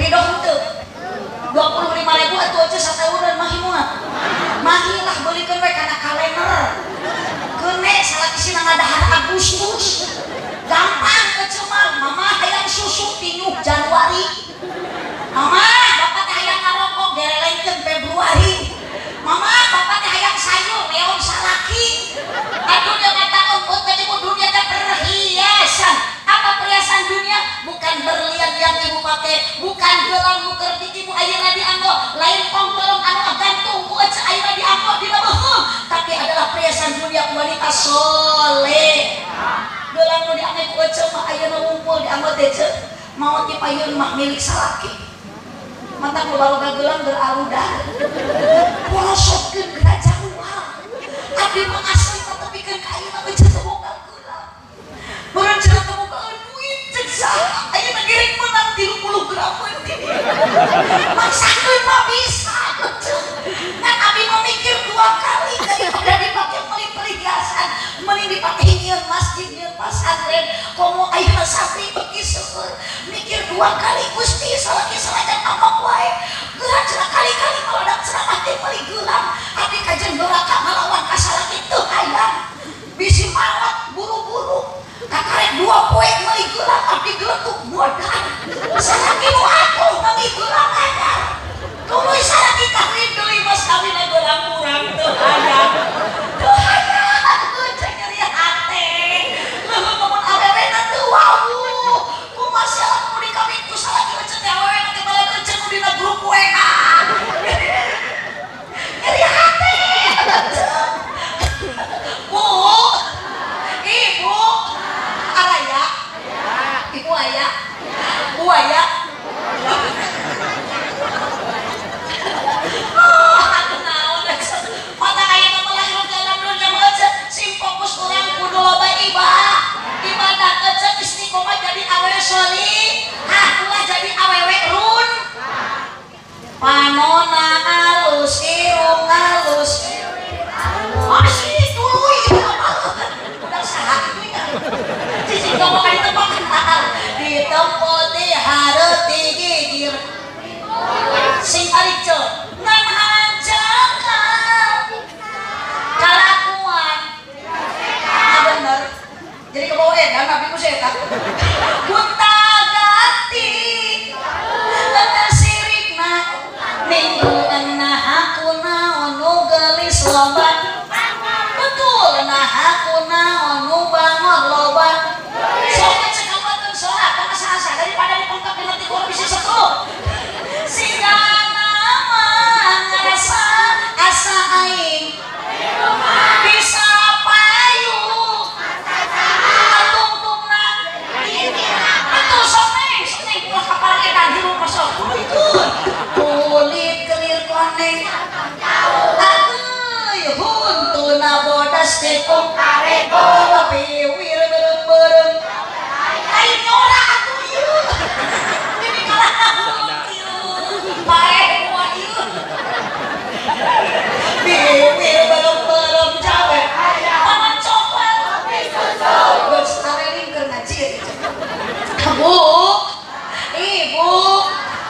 Ridho henteu. 25.000 atuh aja sataunan mahi moal. Mahi lah beulikeun we kana kalender. Keune salaki sina ngadahar Agustus. Gampang eceu mah, mama hayang susu tinyuh Januari. Mama, bapak teh hayang ngarokok gerelengkeun Februari. Mama, bapak teh hayang sayur leon salaki. Aduh dia mata ungut tadi dunia teh perhiasan. Apa perhiasan dunia? Bukan berlian yang ibu pakai, bukan gelang nu keur di ibu ayeuna dianggo, lain kongkolong anu gantung ku eceu ayeuna dianggo dina beuheung, tapi adalah perhiasan dunia wanita soleh. Gelang nu dianggo ku eceu mah ayeuna ngumpul dianggo teh ceu, maot di payun mah milik salaki. Mata nu baroga gelang beraruda. Porosotkeun kana jarual. Abdi mah asli tepikeun ka ayeuna eceu teu boga gelang. Meureun cenah teu boga duit ceuk saha. Ayeuna giring meunang 30 gram di dieu. Maksakeun mah bisa eceu. Ngan abdi mah mikir dua kali daripada dipake meuli perhiasan, mending dipake nyieun masjid, nyieun pasantren. Komo ayeuna santri beuki seueur. Mikir dua kali Gusti salaki sanajan amok wae. Geura cenah kali-kali meledak ceramah teh meuli gelang. Abdi kajen doraka ngalawan ka salaki teu hayang. Bisi maot buru-buru. Kakarek 2 poe meuli gelang abdi geletuk modal. Salaki nu atuh meuli gelang anyar. Tuluy salaki kawin deui mas kawin gelang kurang teu hayang. Teu hayang teu nyeri hate. Leuheung mun awewena teu wawuh. Kumaha salaki nu dikawin ku salaki eceu teh awewena teh baleg eceu nu dina grup WA. Nyeri hate. Bu, ibu, araya, ibu aya, bu aya. Oh, naon mata ayeuna mah lahir dalam dunia mah eceu sing fokus urang kudu loba ibadah. Ibadah eceu istiqomah jadi awewe sholih, hah ulah jadi awewe run. Panona alus, irung alus. Masih tuluy udah saha itu ya. Cicing ngomong ka ditempok ditempo di hareup di gigir. Sing ariceu ngan hanjakal kalakuan. Ah bener. Jadi kebawa edan abdi ku setan. Gunta ganti teu sirikna minggu nah aku naon nu geulis loba. Betul nah aku naon nu bangor loba. Sok cek kabateun soa kana saha daripada dipongkap dina tikur bisa stroke. Sigana mah ngarasa asa aing bisa payu atungtungna atuh sok neng sok neng ulah kaparang edan hirup mah sok kulit kulit kelir koneng aduh huntuna bodas tekong karego piwir beureum-beureum aing nyora atuh ieu ini kalah ieu paeh moal ieu piwir beureum-beureum jawe paman coklat geus areling keur ngaji Bu, ibu,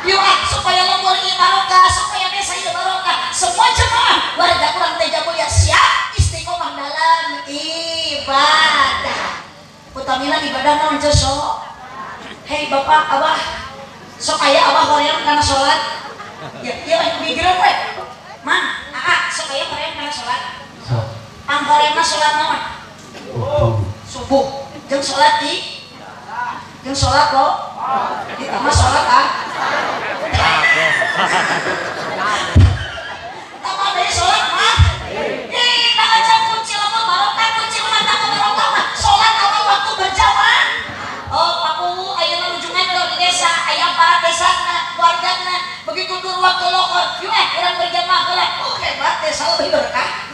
yuk ah supaya lembur ieu barokah, supaya desa ieu barokah. Semua jemaah warga urang Teja Mulya siap istiqomah dalam ibadah. Utamina ibadah naon ceu sok? Hei bapak, abah, sok aya abah hoream kana salat? Ya, ieu mikiran we. Mang, aa, sok aya hoream kana salat. Sok. Panghoreamna salat naon? Subuh. Jeung salat di? Jeung salat lo? Itu mah salat ah. Tambah deui salat mah. Kita aja kunci lemah barokah, kunci lemah tambah barokah mah. Salat awal waktu berjamaah. Oh, paku ayeuna rujungan di desa, aya aparat desana, wargana. Begitu dur waktu lohor, yuk urang berjamaah heula. Oh, hebat desa lebih berkah.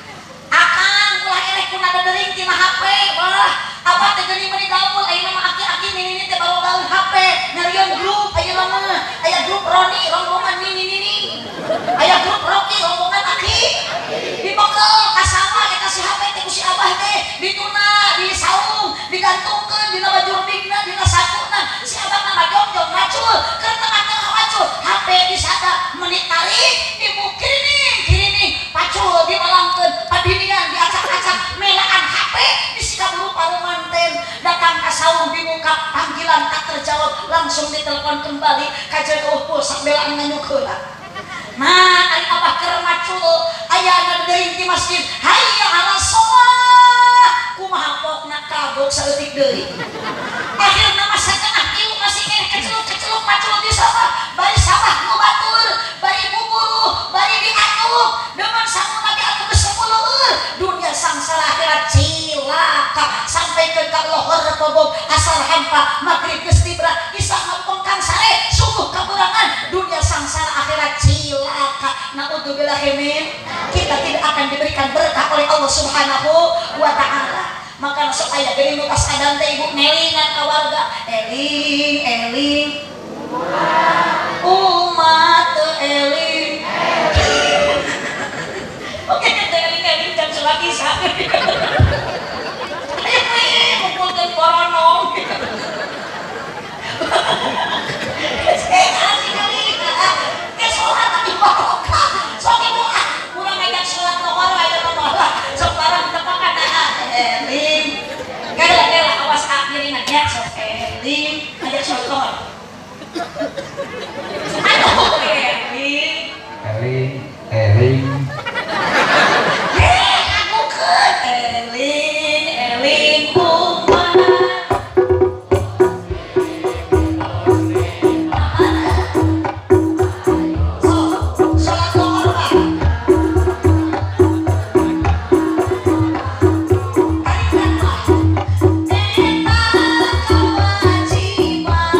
Akang ulah eleh ku nadedering tina HP, wah. Abah teh geuning meuni gaul, ayeuna mah aki-aki nini teh bawa gaul HP, nyarion grup ayeuna mah. Aya grup Roni rombongan nini-nini. Aya grup Rocky rombongan aki. Dibekel ka sawah eta si HP teh ku si abah teh dituna, disaung, digantungkeun dina baju rebingna, dina sakuna. Si abah mah majongjong macul, keur tengah-tengah macul, HP disada menit tarik, ibu kirining, pacul dimalangkeun, padinian diacak-acak, melaan HP disikap rupa manten, datang ka saung dibuka panggilan tak terjawab, langsung ditelepon kembali kajeun eueuh pulsa belaan nganyuk heula. Nah, ari abah keur macul, aya ngageuring di masjid, hayya ala sholah. Kumaha pokna kagok saeutik deui. Akhirna mah satengah tilu masih keneh keceluk-keceluk macul di sawah, bari sawah nu batur, bari buburuh, bari diatuh, dengan sangu lagi atuh geus sepuluh. Dunia sangsara akhirat cilaka sampai ke lohor kobog asar hampa maghrib geus tibra isya ngapongkang sare subuh kaburangan dunia sangsara akhirat cilaka. Naudzubillah min kita tidak akan diberikan berkah oleh Allah Subhanahu wa taala. Maka masuk aya geuning nu tas adan teh ibu ngelingan ka warga, eling eling umat eling. Oke, kita eling eling jam sholat isya. Ayo kumpulkeun koronong. Asik kali. Ke sholat tapi barokah. Sok ibu ah, urang ngajak sholat lohor aya mah. Sok barang tepakan ah eling. Kela-kela awas ah ngiringan ya sok eling ngajak sholat lohor. Aduh eling. Eling, eling. Heh, ngagukeun eling, eling umat. Sholat lohor mah. Tarikan mah. Eta kewajiban.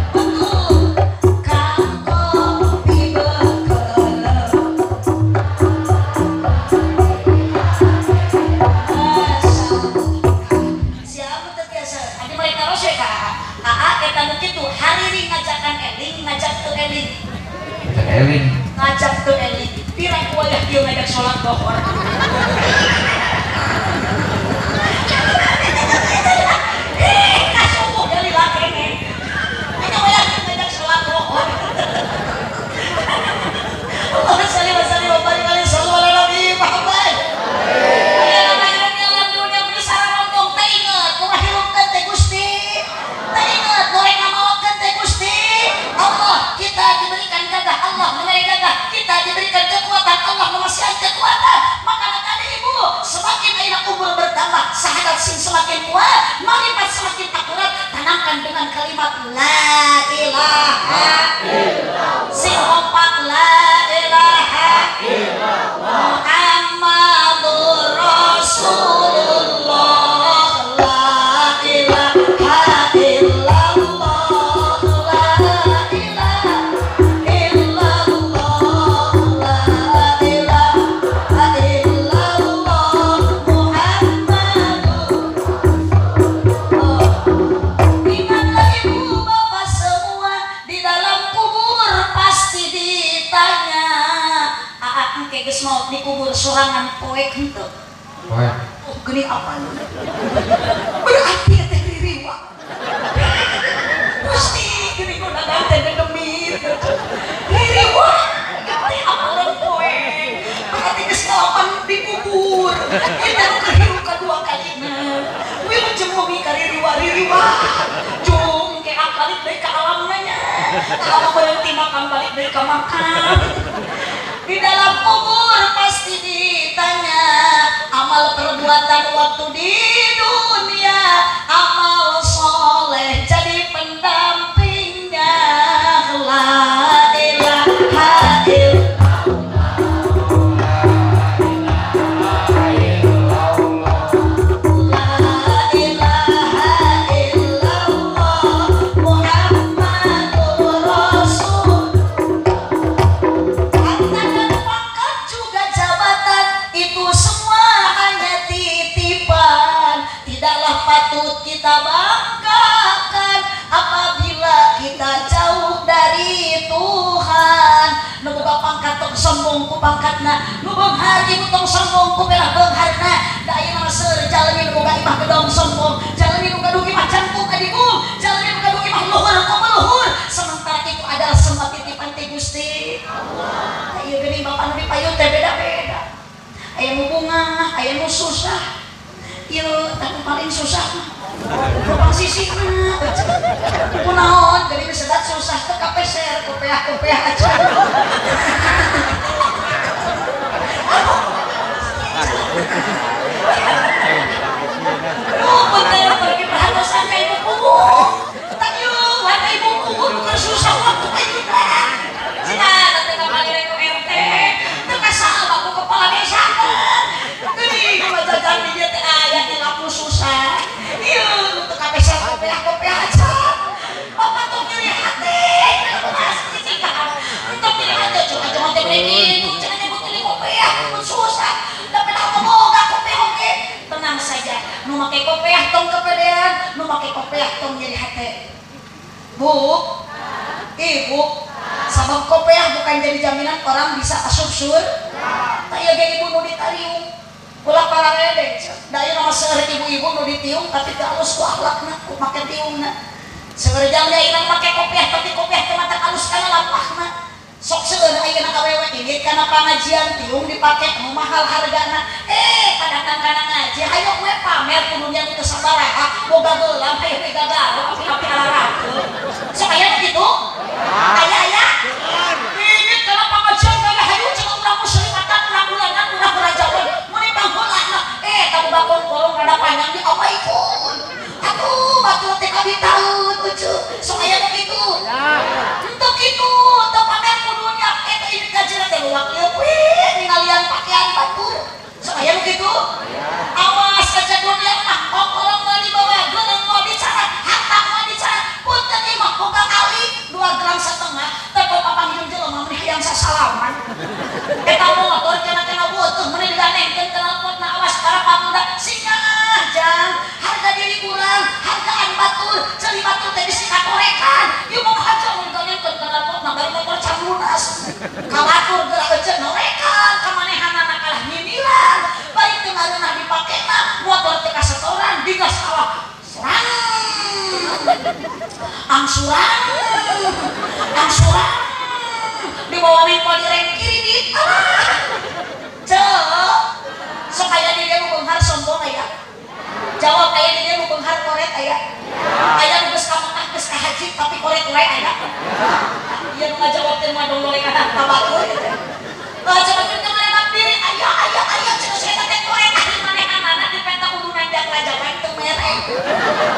Betul. Kanggo pibekelem. Siapa teu tiasa? Adi mereka terus we ka Aa eta nu kitu hariri ngajakan eling ngajak teu eling. Ngajak eling. Ngajak teu eling. Pira ku wayah ieu ngajak salat lohor. Eh, kasubuh dari lakene. Aya wayah ngajak salat lohor. Allahumma shalli wa sallim wa barik alaihi sallu ala nabi Muhammad. Aya nama di alam dunia beri sararontong teh inget nu ngahirupkeun teh Gusti. Teh inget nu rek ngamaotkeun teh Gusti. Allah, kita diberikan gagah, Allah memberi gagah, kita diberikan kekuatan, Allah memasihan kekuatan. Maka tadi ibu, semakin ayeuna umur bertambah, syahadat sing semakin kuat, marifat semakin akurat, tanamkan dengan kalimat la ilaha illallah. Sing kompak la ilaha illallah. Muhammadur Rasulullah. La ilaha illallah. La ilaha illallah. La ilaha illallah. Muhammadur. Ingatlah ibu bapak semua, di dalam kubur pasti ditanya. Aa engke geus maot di kubur sorangan poek henteu. Poek. Oh, geuning apa lu? Berarti teh ririwa. Gusti geuning nu dagang teh demit. Ririwa. Teh apalan poek. Berarti geus ngalaman di kubur. Eta nu keur hirup kadua kalina. Wilujeng wengi ka ririwa-ririwa. Jung ke akalik deui ka alamna nya. Kalau berhenti makan balik dari ke makan. Di dalam kubur pasti ditanya amal perbuatan waktu di dunia, amal soleh jadi pendampingnya. La ilaha illallah, la ilaha illallah, Muhammadur Rasul. Harta dan pangkat juga jabatan itu semua hanya titipan. Tidaklah patut kita banggakan apabila kita jauh dari Tuhan. Nu boga pangkat tong sombong ku pangkatna, nu beunghar ibu tong sombong ku pelah beungharna. Da ayeuna mah seueur jalmi nu boga imah gedong sombong, jalmi nu gaduh imah jangkung adigung, jalmi nu gaduh imah luhur ku luhur. Sementara itu adalah semua titipan ti Gusti Allah. Ieu geuning bapak nu dipayun teh beda-beda. Aya nu bungah, aya nu susah. Ieu tah paling susah mah. Lubang sisina. Kunaon geuning sedat susah teu kapeser, kopeah-kopeah aja. Aduh, bener pergi perhatosan ka ibu kubur. Tak ieu, ada ibu kubur keur susah waktu ayeuna. Cenah teh kapalir ku RT, teu kasal ku kepala desa. Geuning mah jajan di dieu teh aya nu laku susah. Ieu teu kapeser kopeah-kopeah aja. Bapak tong nyeri hate. Pasti cicing. Tong nyeri hate cuma teh kitu cenah nyebut ini kopeah mun susah. Da pedah boga kopeah oge. Tenang saja, nu make kopeah tong kepedean, nu make kopeah tong nyeri hate. Bu, ibu, sabab kopeah bukan jadi jaminan orang bisa asup surga. Tak ieu ge ibu nu ditariung. Ulah pararede, da ieu mah seueur ibu-ibu nu ditiung tapi teu alus ku akhlakna, ku make tiungna. Seueur jalmi ayeuna make kopeah tapi kopeah teu matak alus kana lampahna. Sok seueur ayeuna awewe indit kana pangajian tiung dipake nu mahal hargana. Kadatang kana ngaji hayo we pamer ku dunia nu teu sabaraha, boga geulam hayo we gagal api-api ararakeun. Sok aya kitu? Aya-aya. Indit kana pangajian kana hayu cenah urang muslimatan, urang ulangan, urang rajawan. Mun pangheulana kaboga kongkolong rada panjang di awaikeun. Atuh batur teh kabitaeun ucu. Sok aya nu kitu? Henteu kitu, teu pamer ku dunia. Eta ini gajina teh luak leuwih ningalian pakaian batur. Sok aya nu kitu? Awas kaca dunia mah kongkolong moal dibawa, geuleuh moal dicarat, harta moal dicarat. Punten ieu mah boga kali 2,5 gram teh papanggil jelema mun hayang sasalaman. Eta motor kena-kena butuh mun diganengkeun kana potna awas para pamuda singah jang harga diri urang, hargaan batur, ceuli batur teh bisi katorekan. Ieu mah haja mun diganengkeun kana potna bari motor can lunas. Ka batur geura eceuk norekan, ka manehanana kalah nyindiran. Bari teu ngareunah dipakena, motor teh kasetoran digas awak. Serang. Angsuran. Angsuran. Dibawa mengko di rem kiri di. Cek. Sok aya di dieu nu beunghar sombong aya. Jawab aya di dieu nu beunghar koret aya. Aya nu geus ka Mekah geus ka haji tapi koret wae aya. Ieu nu ngajawab teh mah dongdole kana ka batur. Coba teu ngarenak diri aya aya aya cenah saya teh koret ari manehanana dipenta kudu nanjak rajawan teu mere.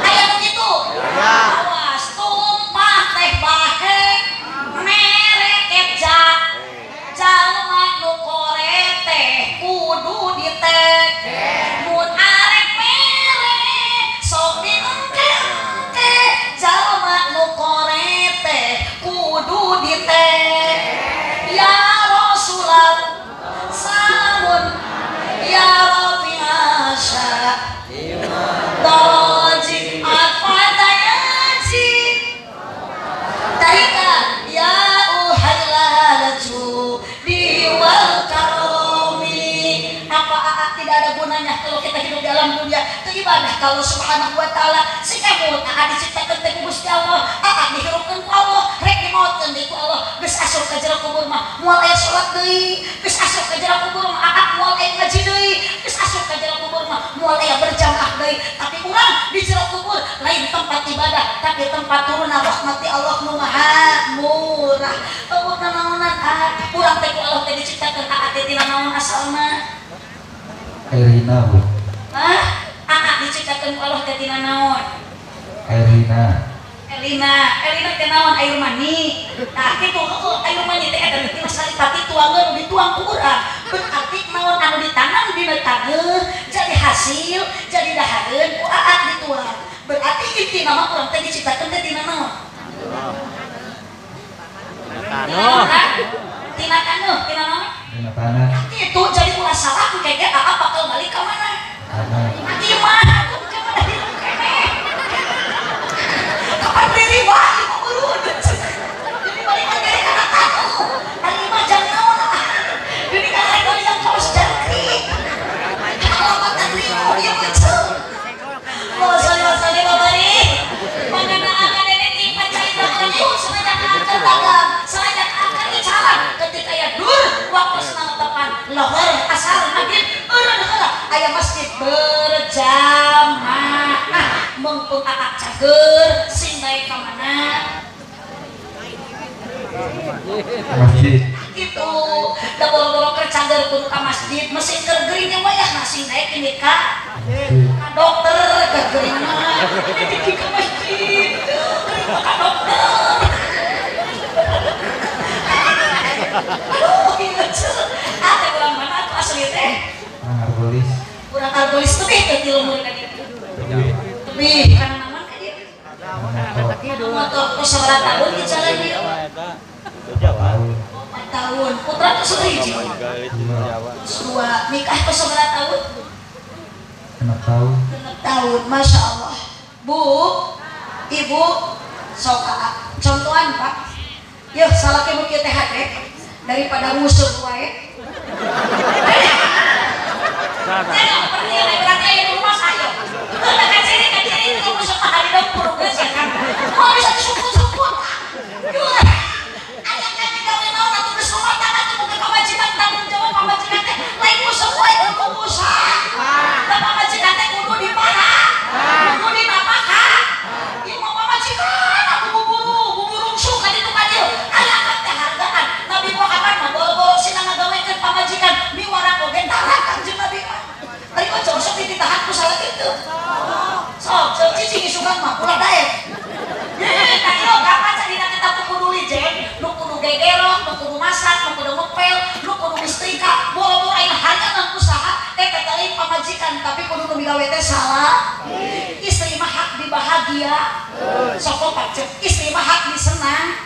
Aya nu kitu? Awas tumpah teh bahe mereket jalma nu koret teh kudu ditek. Mun arek mere sok diengke-engke jalma nu koret teh kudu ditek. Ya Rasulullah salamun ya Rabbi asya Doji atfatayaji Tarika ya uhailalaju diwal karomi. Apa tidak ada gunanya kalau kita hidup dalam dunia itu ibadah kalau subhanahu wa ta'ala. Si kamu aa diciptakan teh ku Gusti Allah, aa dihirupkeun ku Allah, rek dimaotkeun deui ku Allah. Geus asup ka jero kubur mah moal aya salat deui, geus asup ka jero kubur mah aa moal aya ngaji deui, geus asup ka jero kubur mah moal aya berjamaah deui. Tapi urang di jero kubur lain Lain tempat ibadah tapi tempat turun rahmati Allah nu maha murah. Eueuh nanaonan urang teh ku Allah teh diciptakeun aa teh tina naon asalna? Erina Bu. Hah? Aa diciptakeun ku Allah teh tina naon? Erina. Elina, Elina teh naon air mani. Tah kitu heueuh air mani teh eta tina saripati tuangeun dituang ku urang. Berarti naon anu ditanam dina taneuh jadi hasil, jadi dahareun ku aa dituang. Berarti intina mah urang teh diciptakeun teh tina naon? Tina taneuh. Tina taneuh, tina naon? Tina tanah. Kitu jadi ulah salah engke ge aa bakal balik ka mana? Tanah. Imah atuh ka mana hidup keneh. Kapan diri wae urun. Jadi balik lagi kana taneuh. Ari imah jang naon ah. Jadi kana balik yang kaos jangkrik. Alamat ribu ieu mah ceu. Wa salli wa barik. Manganaan nenek pacarita urang tuh sengaja akan dagang, sengaja akan icalan ketika ya dur waktu senang tepan lohor asal maghrib eureun heula aya masjid berjamaah mumpung aa cager sing bae ka mana? Masjid. Gitu. Da boro-boro keur cager kudu ka masjid, mesin keur gering wayahna sing daek ini ka dokter keur gering mah. Ini ka masjid, gering mah ka dokter. Aduh, ieu ceu. Ah teh urang mana atuh asli teh? Urang Argolis. Urang Argolis tebih teh ti lembur ka dieu. Tebih kana naon ka dieu? Motor ku sabaraha tahun di jalan dieu? 4 tahun. Putra tuh sehiji. 2. Nikah tuh sabaraha tahun? 6 tahun. 6 tahun, Masya Allah. Bu, Ibu, sok contohan Pak. Yeuh, salaki nu kieu teh hade daripada musuh wae. Berarti aya di rumah saya. Kaciri itu musuh mah hari dapur geus ya kan. Moal bisa disukun-sukun. Aya kami gawe naon atuh geus rumah tangga tuh boga kewajiban tanggung jawab pamajikan teh lain musuh wae kudu usaha. Da pamajikan teh kudu dipara. Kudu dinapakah. Ieu mah pamajikan aku buburu, buburu ka ditu ka dieu. Aya akang teh hargaan. Nabi Muhammad mah boro-boro sina ngagawekeun pamajikan miwarang oge tara Kangjeng Nabi mah. Ari kok sok dititahan ku salah kitu. Sok ceu cicing isukan mah ulah daek. Tah ieu kapan cadina kita kudu lijen, nu kudu gegero, nu kudu masak, nu kudu ngepel, nu kudu nyetrika, boro-boro aya hargaan usaha eta teh lain pamajikan tapi kudu nu migawe teh salah. Istri mah hak dibahagia. Sok kompak cek, istri mah hak disenang,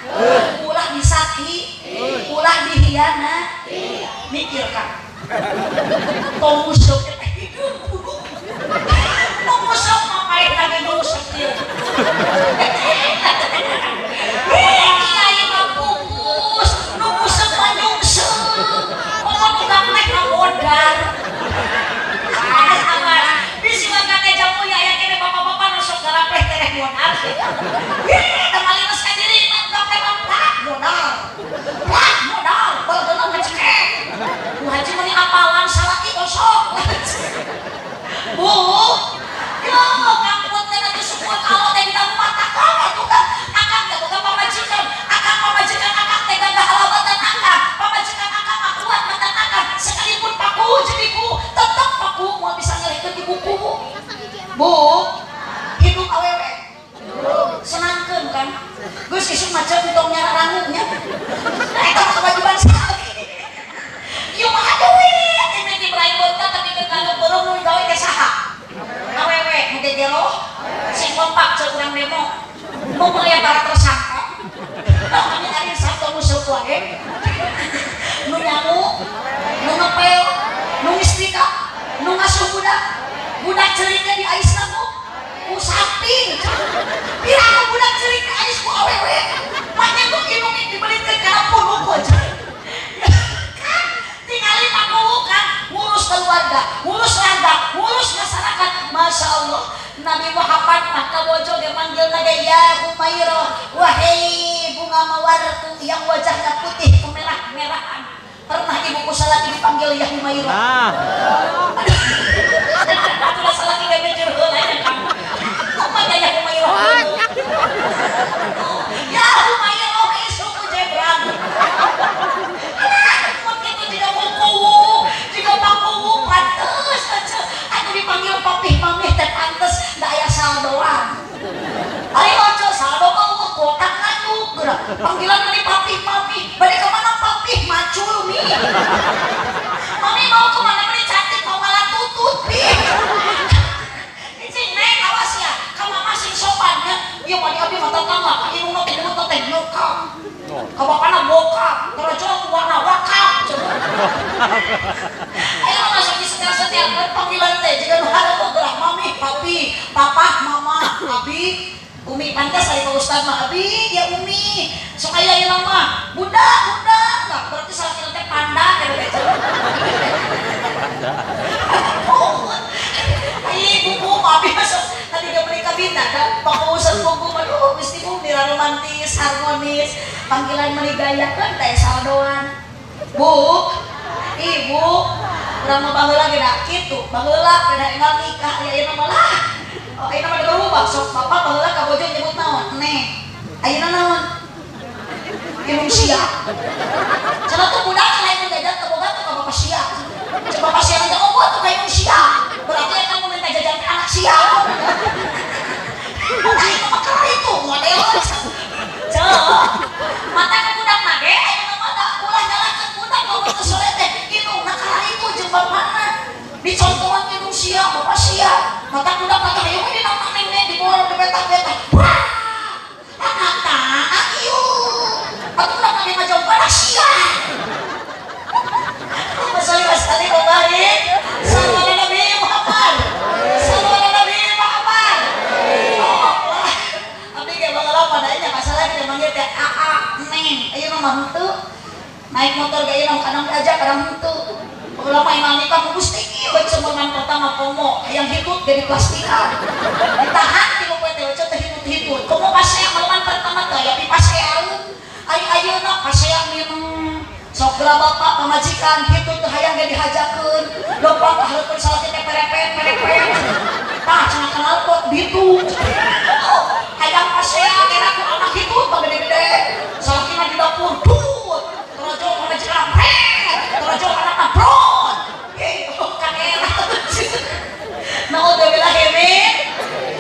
ulah disaki, ulah dihianat. Mikirkan. Tong musuh teh hidup kudu. Tong musuh mah paeh lagi musuh ieu. Kiai mah pupus, nu musuh mah nyungsep. Komo nu gaplek mah modar. Awas, bisi mah kate jamu ya aya kene bapak-bapak nu sok garapleh teh modar. Teu malimes ka diri mah gaplek mah plak modar. Plak modar, balgeuna ngecekek. Bu Haji meni apalan salaki osok. Bu, yo kampun teh atuh syukur kalau teh dina mata kang atuh kan akang teh boga pamajikan, akang pamajikan akang teh gagah alabatan akang, pamajikan akang mah kuat matan akang, sekalipun paku jadi ku tetep paku moal bisa ngelehkeun ibuku. Bu, hidup awewe. Senangkeun kan? Geus isuk mah ceuk tong nyara rangunya. Eta mah kewajiban salaki. Ieu mah duit, ini Ibrahim Bonta tapi ke beureum nu gawe teh saha? Awewe nu gegero sing kompak ceuk urang demo. Mun aya para tersangka. Kami ari sabtu musuh wae. Nu nyamu, nu ngepel, nu nyetrika, nu ngasuh budak. Budak ceurik teh diaisna ku ku samping. Piraku budak ceurik diais ku awewe. Manya ku indung dibelikeun kana punuk aja. Tingali pakuwukan ngurus keluarga, ngurus warga, ngurus masyarakat. Masya Allah, Nabi Muhammad mah kabojo ge manggilna ge ya Humairah, wahai bunga mawarku yang wajahnya putih kemerah-merahan. Pernah ibuku salaki dipanggil ya Humairah. Atuh salaki ge mejeur heula nya kamu. Kumaha ya Humairah Panggilan meni papi mami. Bade ka mana papi macul mi. Mami mau kemana meni cantik mau malah tutut pi. Cing neng awas ya, ka mama sing sopan nya. Ieu mah di abdi mah tetangga, ka indungna teh nyebut teh nyokap. Ka bapana bokap, tarajo warna wakap. Ayo masuk di setel-setel panggilan teh jiga nu hareup geura mami, papi, papa, mama, abi, umi. Pantas ari ka ustad mah abi, ya umi. Sok aya ieu mah bunda, bunda. Nah, berarti salaki teh panda eta teh. Panda. Ai buku abi masuk tadi dia beli kabina kan pakuusan buku aduh gusti bu mira romantis harmonis panggilan meuni gaya kan teh saldoan. Bu, ibu, urang mah baheula ge da kitu, baheula beda enggal nikah ya ayeuna mah lah. Oh, ayeuna mah berubah sok bapak baheula ka bojo nyebut naon? Neng. Ayeuna naon? Indung sia. Cenah tuh budak lain jajan ka boga tuh ka bapak sia. Cek bapak sia teh oh tuh ka indung sia. Berarti kamu minta jajan ke anak sia. Nah, itu mah keur itu model. Cek. Mata ka budak mah ge ayeuna mah da ulah nyalahkeun budak lamun teu sore teh indungna kararitu jeung bapana. Dicontohan indung sia, bapak sia. Mata budak mah teh hayu we dina neng di bawah dibetak-betak. Wah. Anak tah ieu. Atuh budak mah ge ngajauh sia. Allahumma sholli wa sallim wa barik. Sallu ala Nabi Muhammad. Sallu ala Nabi Muhammad. Oh, wah. Abdi ge baheula mah da nya masalah teh manggil teh aa neng. Ayeuna mah henteu. Naik motor ge ayeuna kadang diajak kadang henteu. Baheula mah imah nikah mah gusti ieu cemongan pertama komo hayang hitut jadi plastikan. Ditahan tilu poe teh teh hitut-hitut. Komo pasea maleman pertama teh aya pipasean. Ai ayeuna pasea minum. Sok geura bapak pamajikan hitut teh hayang ge dihajakeun. Lompat ka hareupeun salaki teh perepet-perepet. Tah cenah knalpot ditu. Oh, hayang pasea kena ku anak hitut mah gede-gede. Salaki mah di dapur tut. Torojo pamajikan pret. Torojo anakna brot. Ih, kan enak. Naudzubillah min.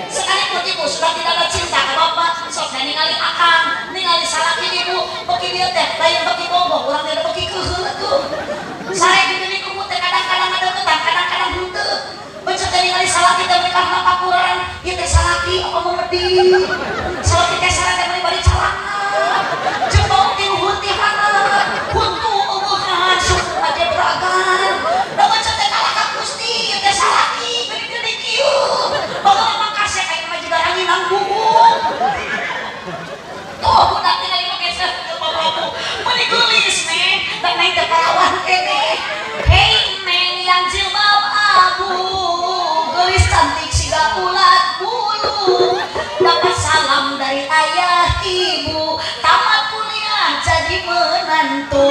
Sekalipun ibu sudah tidak ada cinta ke bapak, sok da ningali akang, ningali salaki ibu, beki dieu teh lain beki bogoh, urang teh beki keuheul atuh. Sare dibeli ku teh kadang-kadang ngadeukeutan, kadang-kadang henteu. Beunceut teh ningali salaki teh meuni karena pakuran, ieu teh salaki apa memedi. Salaki teh sare teh meuni bari calana. Jeung bau ti luhur ti handap, huntu eueuhan suku aja beragan. Da beunceut teh kalah ka Gusti, ieu teh salaki gede-gede kieu. Baheula mah kasep aya mah jiga ranginang bubuk. Tuh budak tinggal make bapak meuni geulis neng, da neng teh parawan keneh. Hei neng yang jilbab abu, geulis cantik siga ulat bulu. Dapat salam dari ayah ibu, tamat kuliah jadi menantu.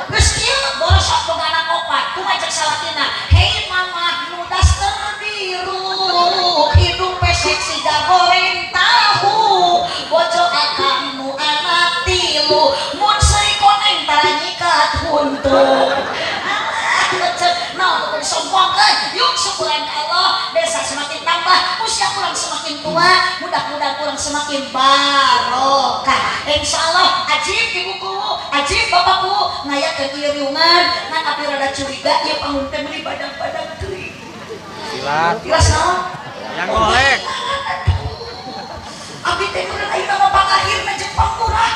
Geus kieu borosok boga anak opat, kumaha cek salakina? Hei mama nu daster biru, hidung pesek siga goreng tahu, bojo akang nu anak tilu, mun seuri koneng tara nyikat huntu. Alah, naon nu disombongkeun? Yuk syukuran ka Allah, desa semakin tambah, usia kurang semakin tua, mudah-mudahan kurang semakin barokah. Insyaallah ajib ibuku, ajib bapakku, ngayakeun ieu riungan, ngan abdi rada curiga ieu panggung teh meuni badang-badang teuing. Tilas. Tilas naon? Yang golek. Abdi teh meureun ayeuna mah pangakhirna jeung pangmurah.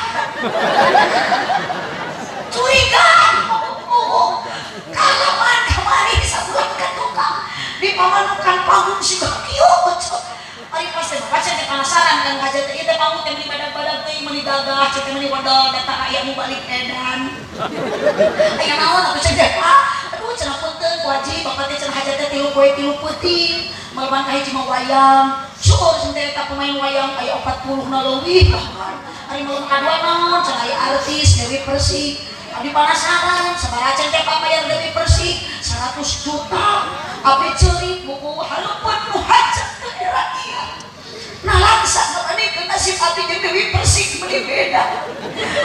Curiga. Kalaman kamari sabulan ka tukang di pamanukan panggung siga kieu. Ari pas teh baca teh penasaran kan hajat teh ieu teh panggung teh meuni badag-badag teh meuni gagah cek teh meuni wadal datang aya nu balik edan. Aya naon atuh cek teh Pak? Aduh cenah punten ku haji bapak teh cenah hajat teh tilu poe tilu peuting maleman ka hiji mah wayang. Syukur cenah teh eta pemain wayang aya 40 na leuwih bahkan. Ari malem kadua naon cenah aya artis Dewi Persik. Abdi penasaran sabaraha cen teh pamayar Dewi Persik 100 juta. Abdi ceurik buku hareupeun nu hajat teu era ieu. Nah langsa ngeunikeun nasib abdi jeung Dewi Persik meuni beda.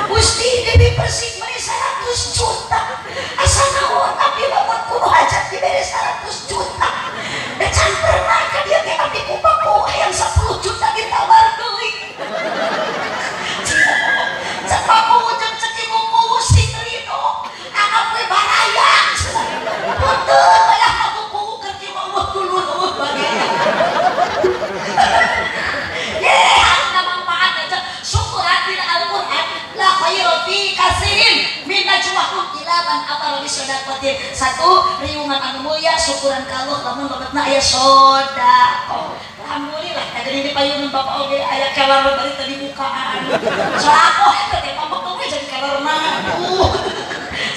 Gusti Dewi Persik meuni 100 juta. Asa naon abdi lamun kudu hajat dibere 100 juta. Da can pernah ka dieu ge abdi ku baku hayang 10 juta ditawar deui. amara bi shadaqatin. Satu riungan anu mulia syukuran ka Allah lamun lebetna aya sedekah. Alhamdulillah tadi di payun bapak oge aya kelar bari tadi bukaan. Sedekah eta teh pamok we jadi kelar mah.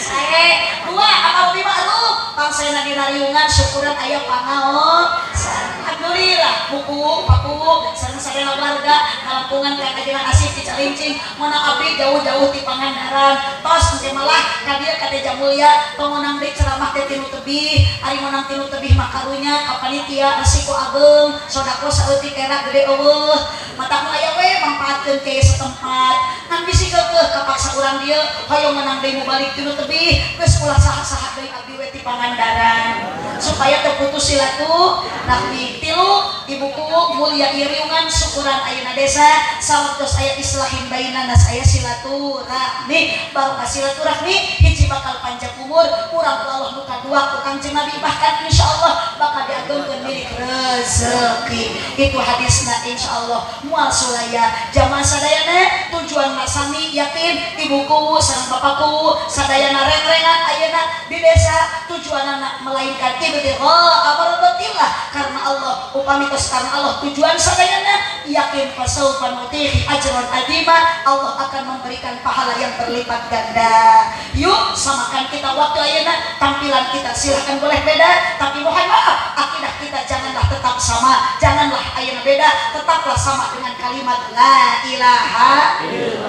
Sae dua amar bi ma'ruf pangsena dina riungan syukuran aya pangaosan. Alhamdulillah buku paku sareng sareng warga kalampungan ka kajian asih ti Calincing mana abdi jauh-jauh ti Pangandaran tos engke malah ka dieu ka Teja Mulya tong meunang deui ceramah teh tinu tebih ari meunang tinu tebih mah karunya ka panitia resiko ageung sodako saeutik era gede eueuh matak nu aya we mangpaatkeun ke setempat ngan bisi keukeuh kapaksa urang dieu hoyong meunang deui mubalik tinu tebih geus ulah saha-saha deui abdi we ti Pangandaran supaya terputus silaturahmi. Tilu ibuku mulia iriungan syukuran ayeuna desa sawaktos aya islahin bainana aya silaturahmi barokah silaturahmi hiji bakal panjang umur urang ku Allah nu kadua ku Kangjeng Nabi bahkan insyaallah bakal diagungkeun milik rezeki. Itu hadisna insyaallah moal sulaya jamaah sadayana tujuan sami yakin ibuku sareng bapakku sadayana reng-rengan ayeuna di desa tujuanana melainkan ibtigha amradatillah karena Allah upami tos karena Allah tujuan sadayana yakin fasaufa nutihi ajran azima Allah akan memberikan pahala yang berlipat ganda. Yuk samakan kita waktu ayeuna tampilan kita silahkan boleh beda tapi mohon maaf akidah kita janganlah tetap sama, janganlah ayeuna beda, tetaplah sama dengan kalimat la ilaha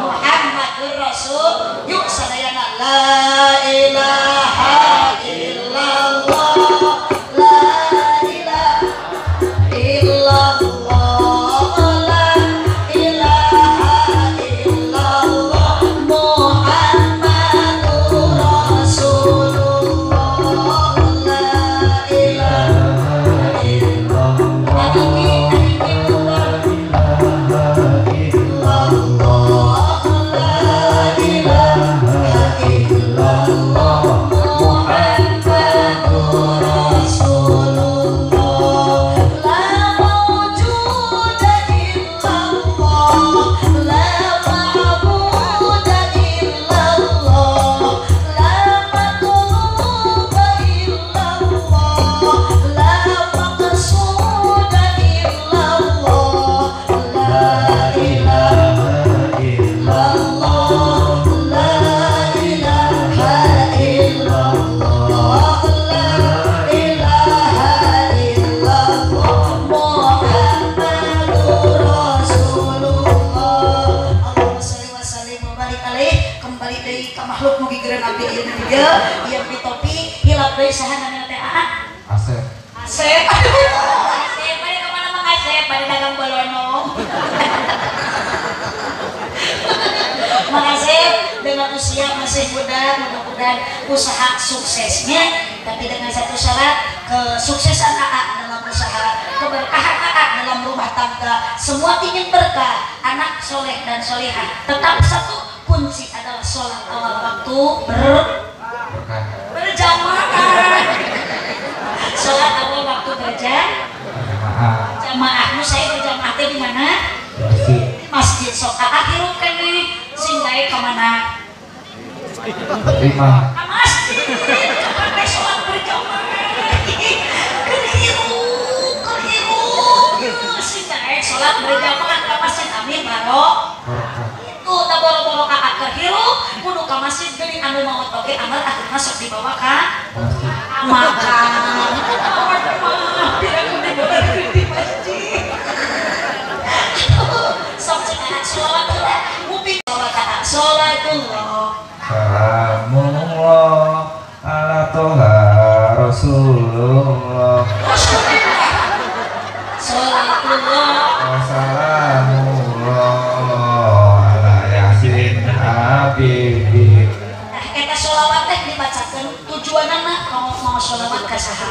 Muhammadur Rasul. Yuk sadayana la ilaha illallah la ilaha illallah la ilaha illallah Muhammadur Rasulullah la ilaha illallah la ilaha illallah Muhammadur Rasulullah la mawjuda illallah la ma'buda illallah la matluba illallah la maqsuda illallah la ilaha illallah la ilaha illallah la ilaha illallah Muhammadur Rasulullah. Allahumma sholli wa sallim wa barik alaih. Kembali deui ka makhluk nu gigireun abdi ieu di dieu ieu di topi hilap deui saha namina teh aa Asep. Asep. Asep bade ka mana Mang Asep bade dagang bolono. Mang Asep dengan usia masih muda mudah-mudahan usaha suksesnya tapi dengan satu syarat kesuksesan AA dalam usaha, keberkahan AA dalam rumah tangga, semua ingin berkah, anak soleh dan solehah. Tetap satu kunci adalah sholat awal waktu Berkah. berjamaah. Sholat awal waktu berjamaah. Jamaah. Nu saya berjamaah teh di mana? Masjid. Di masjid sok AA hirup keneh sing daek ka mana? Lima. Ka masjid. Kapan teh sholat berjamaah? Keur hirup, keur hirup. Sing daek sholat berjamaah ka masjid amin barok. Berkah. Itu tak boro-boro AA keur hirup kudu ka masjid geuning anu maot oge amal akhirna sok dibawa ka Masjid. makan. Mah biar aku dibawa di masjid. Sok cek anak sholawat heula, nguping sholawat anak sholatullah. Salamullah ala toha Rasulullah. Rasulullah. Sholatullah. Wassalamullah ala Yasin Habibi. Nah, eta sholawat teh dibacakeun tujuanana mau mau sholawat ka saha?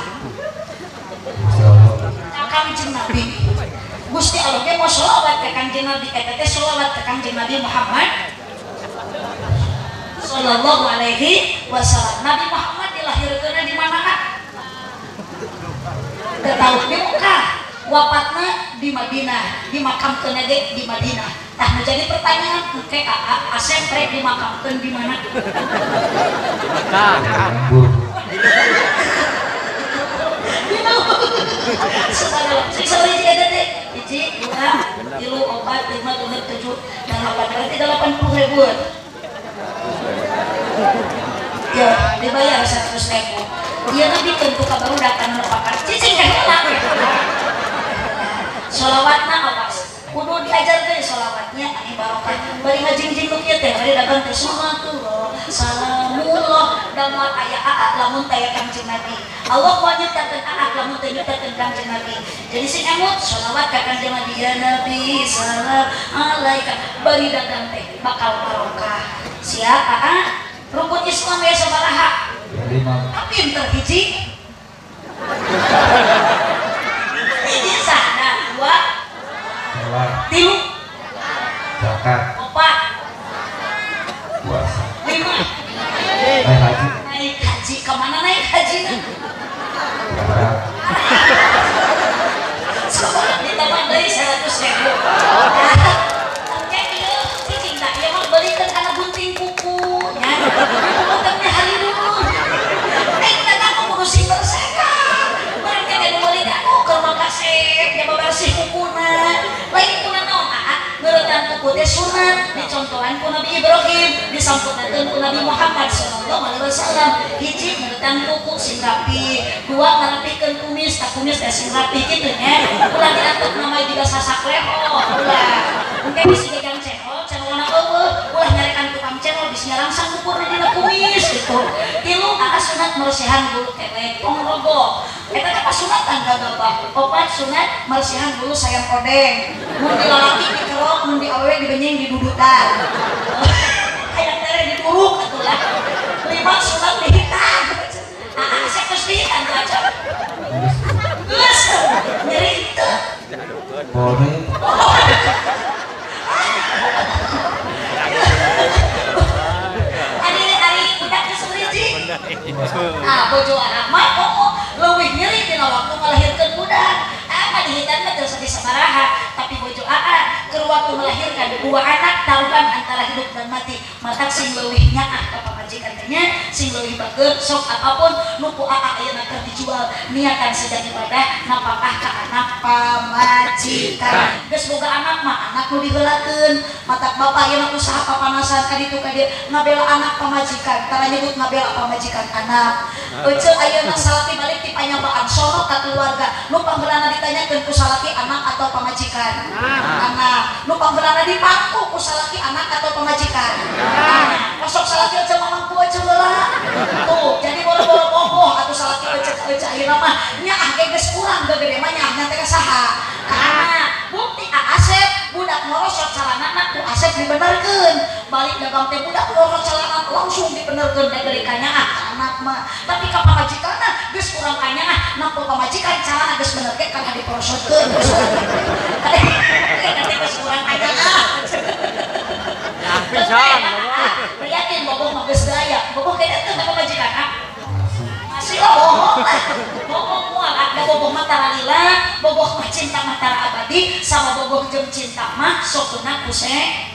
Insyaallah. Ka Kangjeng Nabi. Gusti Allah ge mau sholawat ka Kangjeng Nabi eta teh sholawat ka Kangjeng Nabi Muhammad sallallahu alaihi wasallam. Nabi Muhammad dilahirkeun di mana? Teu tahu di Mekah. Wafatna di Madinah, dimakamkeun ge di Madinah. Tah nu jadi pertanyaan engke Aa Asep rek dimakamkeun di mana? Subhanallah. Sing sabaraha eta teh? 1, 2, 3, 4, 5, 6, 7, 8. Berarti 80 ribuan. Ya, dibayar 100.000. Ieu mah ditentu ka barudak anu nepakar cicing teh heula. Sholawatna awas. Kudu diajarkeun sholawatnya ane barokah. Bari ngajingjing nu kieu teh bari dagang teh sunatullah, salamullah, damar aya aa lamun taya Kangjeng Nabi. Allah moal nyiptakeun aa lamun teu nyiptakeun Kangjeng Nabi. Jadi sing emut sholawat ka Kangjeng Nabi, ya Nabi salam alaika, bari dagang teh bakal barokah. Siap aa? Rukun Islam ya sabaraha? 5. Pinter hiji. Hiji sana, 2, 3, zakat, 4, puasa, 5. Naik haji. Naik haji kemana naik haji? Sekolah ditambah dari 100.000. Oke, ieu cicing tak ieu mah belikeun kana gunting kuku nya. Kuku hari dulu. Aing dagang kudu sing berseka. Barang teh nu meuli aku keur makasep nya bersih kukuna. Lain kuna naon aa ngeuretan kuku teh sunat dicontohan ku Nabi Ibrahim, disampurnakeun ku Nabi Muhammad sallallahu alaihi wasallam. Hiji ngeuretan kuku sing rapi, 2 ngarapikeun kumis, tak kumis teh sing rapi kitu nya. Ulah diantuk namanya juga sasak leho, ulah. Engke bisi gagang cehol, cenolna eueuh, ulah nyarekan tukang cenol bisi nyarangsang ukurna dina kumis gitu. 3 aa sunat meresihan bulu kelek, tong rogoh. Eta teh pasunatan gagabah. 4 sunat meresihan bulu sayang odeng. Mun di lalaki dikerok, mun di awewe dibenyeng didudutan. Hayang tere dituruk atuh lah. 5 sunat dihitan. Aa asep geus dihitan tuh aja. Geus nyeri teu. Boleh. Ari budak geus hiji. Ah bojo anak mah pokok leuwih nyeri dina waktu ngalahirkeun budak. Ah dihitan mah teu sedih sabaraha, tapi bojo aa keur waktu melahirkan 2 anak taruhan antara hidup dan mati. Matak sing leuwih nyaah ka pamajikan teh nya, sing leuwih bager sok apapun nu ku aa ayeuna keur dijual niatan sejak ibadah napakah ka anak pamajikan. Geus boga anak mah anak nu diheulakeun. Matak bapak ayeuna usaha papanasan ka ditu ka dieu ngabela anak pamajikan, tara nyebut ngabela pamajikan anak. Ece ayeuna salaki balik ti panyabaan sono ka keluarga nu panggeulana ditanyakeun ku salaki anak atau pamajikan? Anak. Nu panggeulana dipangku ku salaki anak atau pamajikan? Anak. Masuk salaki ece mamangku ece heula. Tuh, jadi boro-boro bogoh atuh salaki ece ka ece ayeuna mah nyaah ge geus kurang gede mah nyaahna teh ka saha? Ka anak. Bukti Asep budak morosot calanana ku Asep dibenerkeun. Balik dagang teh budak morosot calana langsung dibenerkeun teh beri kanyaah ka anak mah. Tapi ka pamajikanna geus kurang kanyaah, nampo pamajikan calana geus bener ge kana diporosotkeun. Teh geus kurang kanyaah. Pisan. Yakin bogoh mah geus daya. Bogoh kayaknya teu ka pamajikan ah. Masih lah bohong lah. Bohong moal ada bogoh mah tara lila, bogoh mah cinta mah tara abadi, sama bogoh jeung cinta mah sokuna ku seep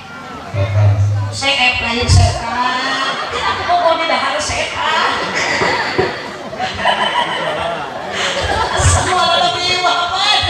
lain setan. Tidak aku bogoh di dahar setan. Semua Nabi Muhammad.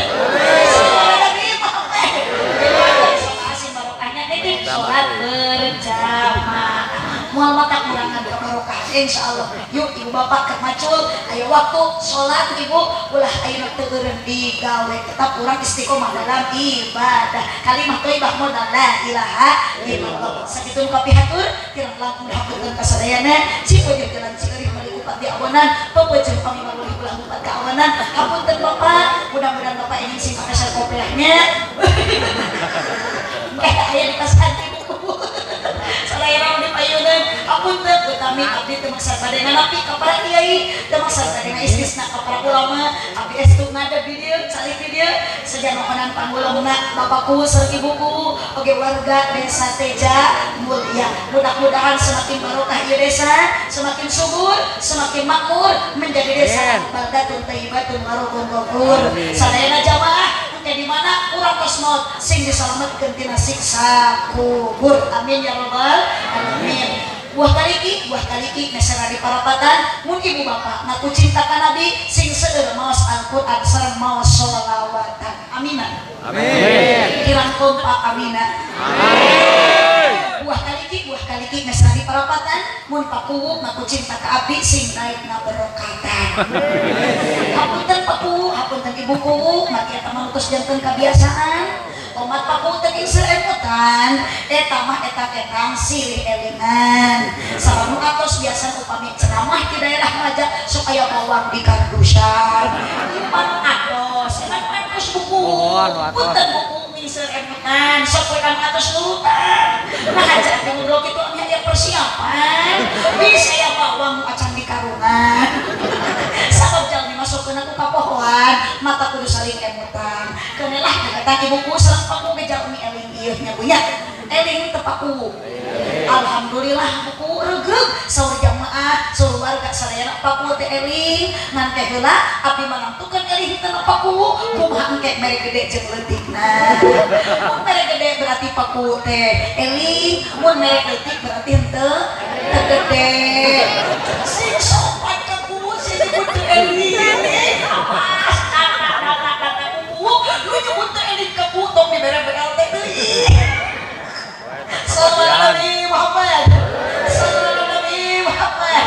Semua Nabi Muhammad. Jadi barokahnya nitip sholat berjamaah. Moal mata kurangan barokah insyaallah. Yuk ibu bapak keur macul, ayo waktu sholat ibu ulah ayeuna teu eureun digawe, tetap urang istiqomah dalam ibadah. Kalimah thayyibah modal la ilaha illallah. Sakitu nu kapihatur, kirang langkung hapunten kasadayana, cipeujeuh jalan cieureun meuli upat di awanan, pepeujeun pamimarulih ulah upat ka awanan. Hapunten bapak, mudah-mudahan bapak ingin sing pakasar kopiahnya. Aya di pasan ibu. Sadayana di payunan, hapunten. Hapunten utami abdi teu maksa bade nganapi ka para kiai, teu maksa bade ngaistisna ka para ulama, abdi estu ngadep di dieu, calik di dieu, sejanohonan pangulangna bapakku sareng ibuku, oge warga desa Teja Mulia. Mudah-mudahan semakin barokah ieu desa, semakin subur, semakin makmur menjadi desa baldatun thayyibatun warahmatun ghafur. Sadayana jamaah engke di mana urang tos maot sing disalametkeun tina siksa kubur. Amin ya rabbal alamin. Buah kaliki mesera di parapatan mun ibu bapak ngaku cinta ka Nabi sing seueur maos Al-Qur'an sareng maos sholawatan. Amina. Amin. Kirang kompak amina. Amin. Buah kaliki mesra di parapatan mun pakuwu ngaku cinta ka abdi sing naik ngaberokatan. Hapunten pakuwu, hapunten ibu kuwu, mati eta mah tos janten kabiasaan. Omat pakuwu teh inseur emutan, eta mah etang-etang silih elingan. Salamu atos biasa upami ceramah di daerah Maja supaya bawang di kardusan. Iman atos, iman atos buku. Punten buku mingseur emutan, sok we kami atos nurutan. Nah aja ngobrol kitu nya aya persiapan. Bisa ya bawang acan di karungan. Sabab jalmi masukkeun aku ka pohoan, mata kudu saling emutan. Keunelah kata ibuku sareng paku ge jalmi eling ieu nya punya. Eling teu paku. Alhamdulillah buku regreg saur jamaah, saur warga sadayana paku teh eling, ngan teh heula abdi manangtukeun eling teu paku, kumaha engke mere gede jeung leutikna. Mun mere gede berarti paku teh eling, mun mere leutik berarti henteu teu gede. Sing sopan ka kuwu sing nyebut teu eling. Awas kata kuwu, lu nyebut teu eling ka kuwu tong dibere BLT deui. Sallallahu alaihi Muhammad. Sallallahu alaihi Muhammad.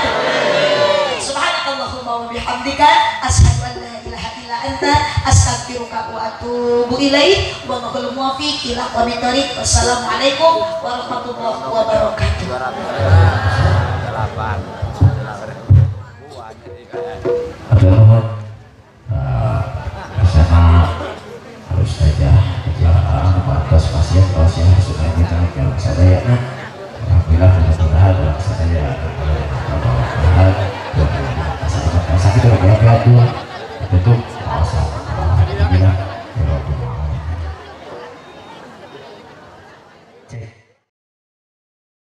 Subhanakallahumma wa bihamdika asyhadu an la ilaha illa anta astaghfiruka wa atubu ilaik. Wallahul muwaffiq ila aqwamit thoriq. Wassalamualaikum warahmatullahi wabarakatuh.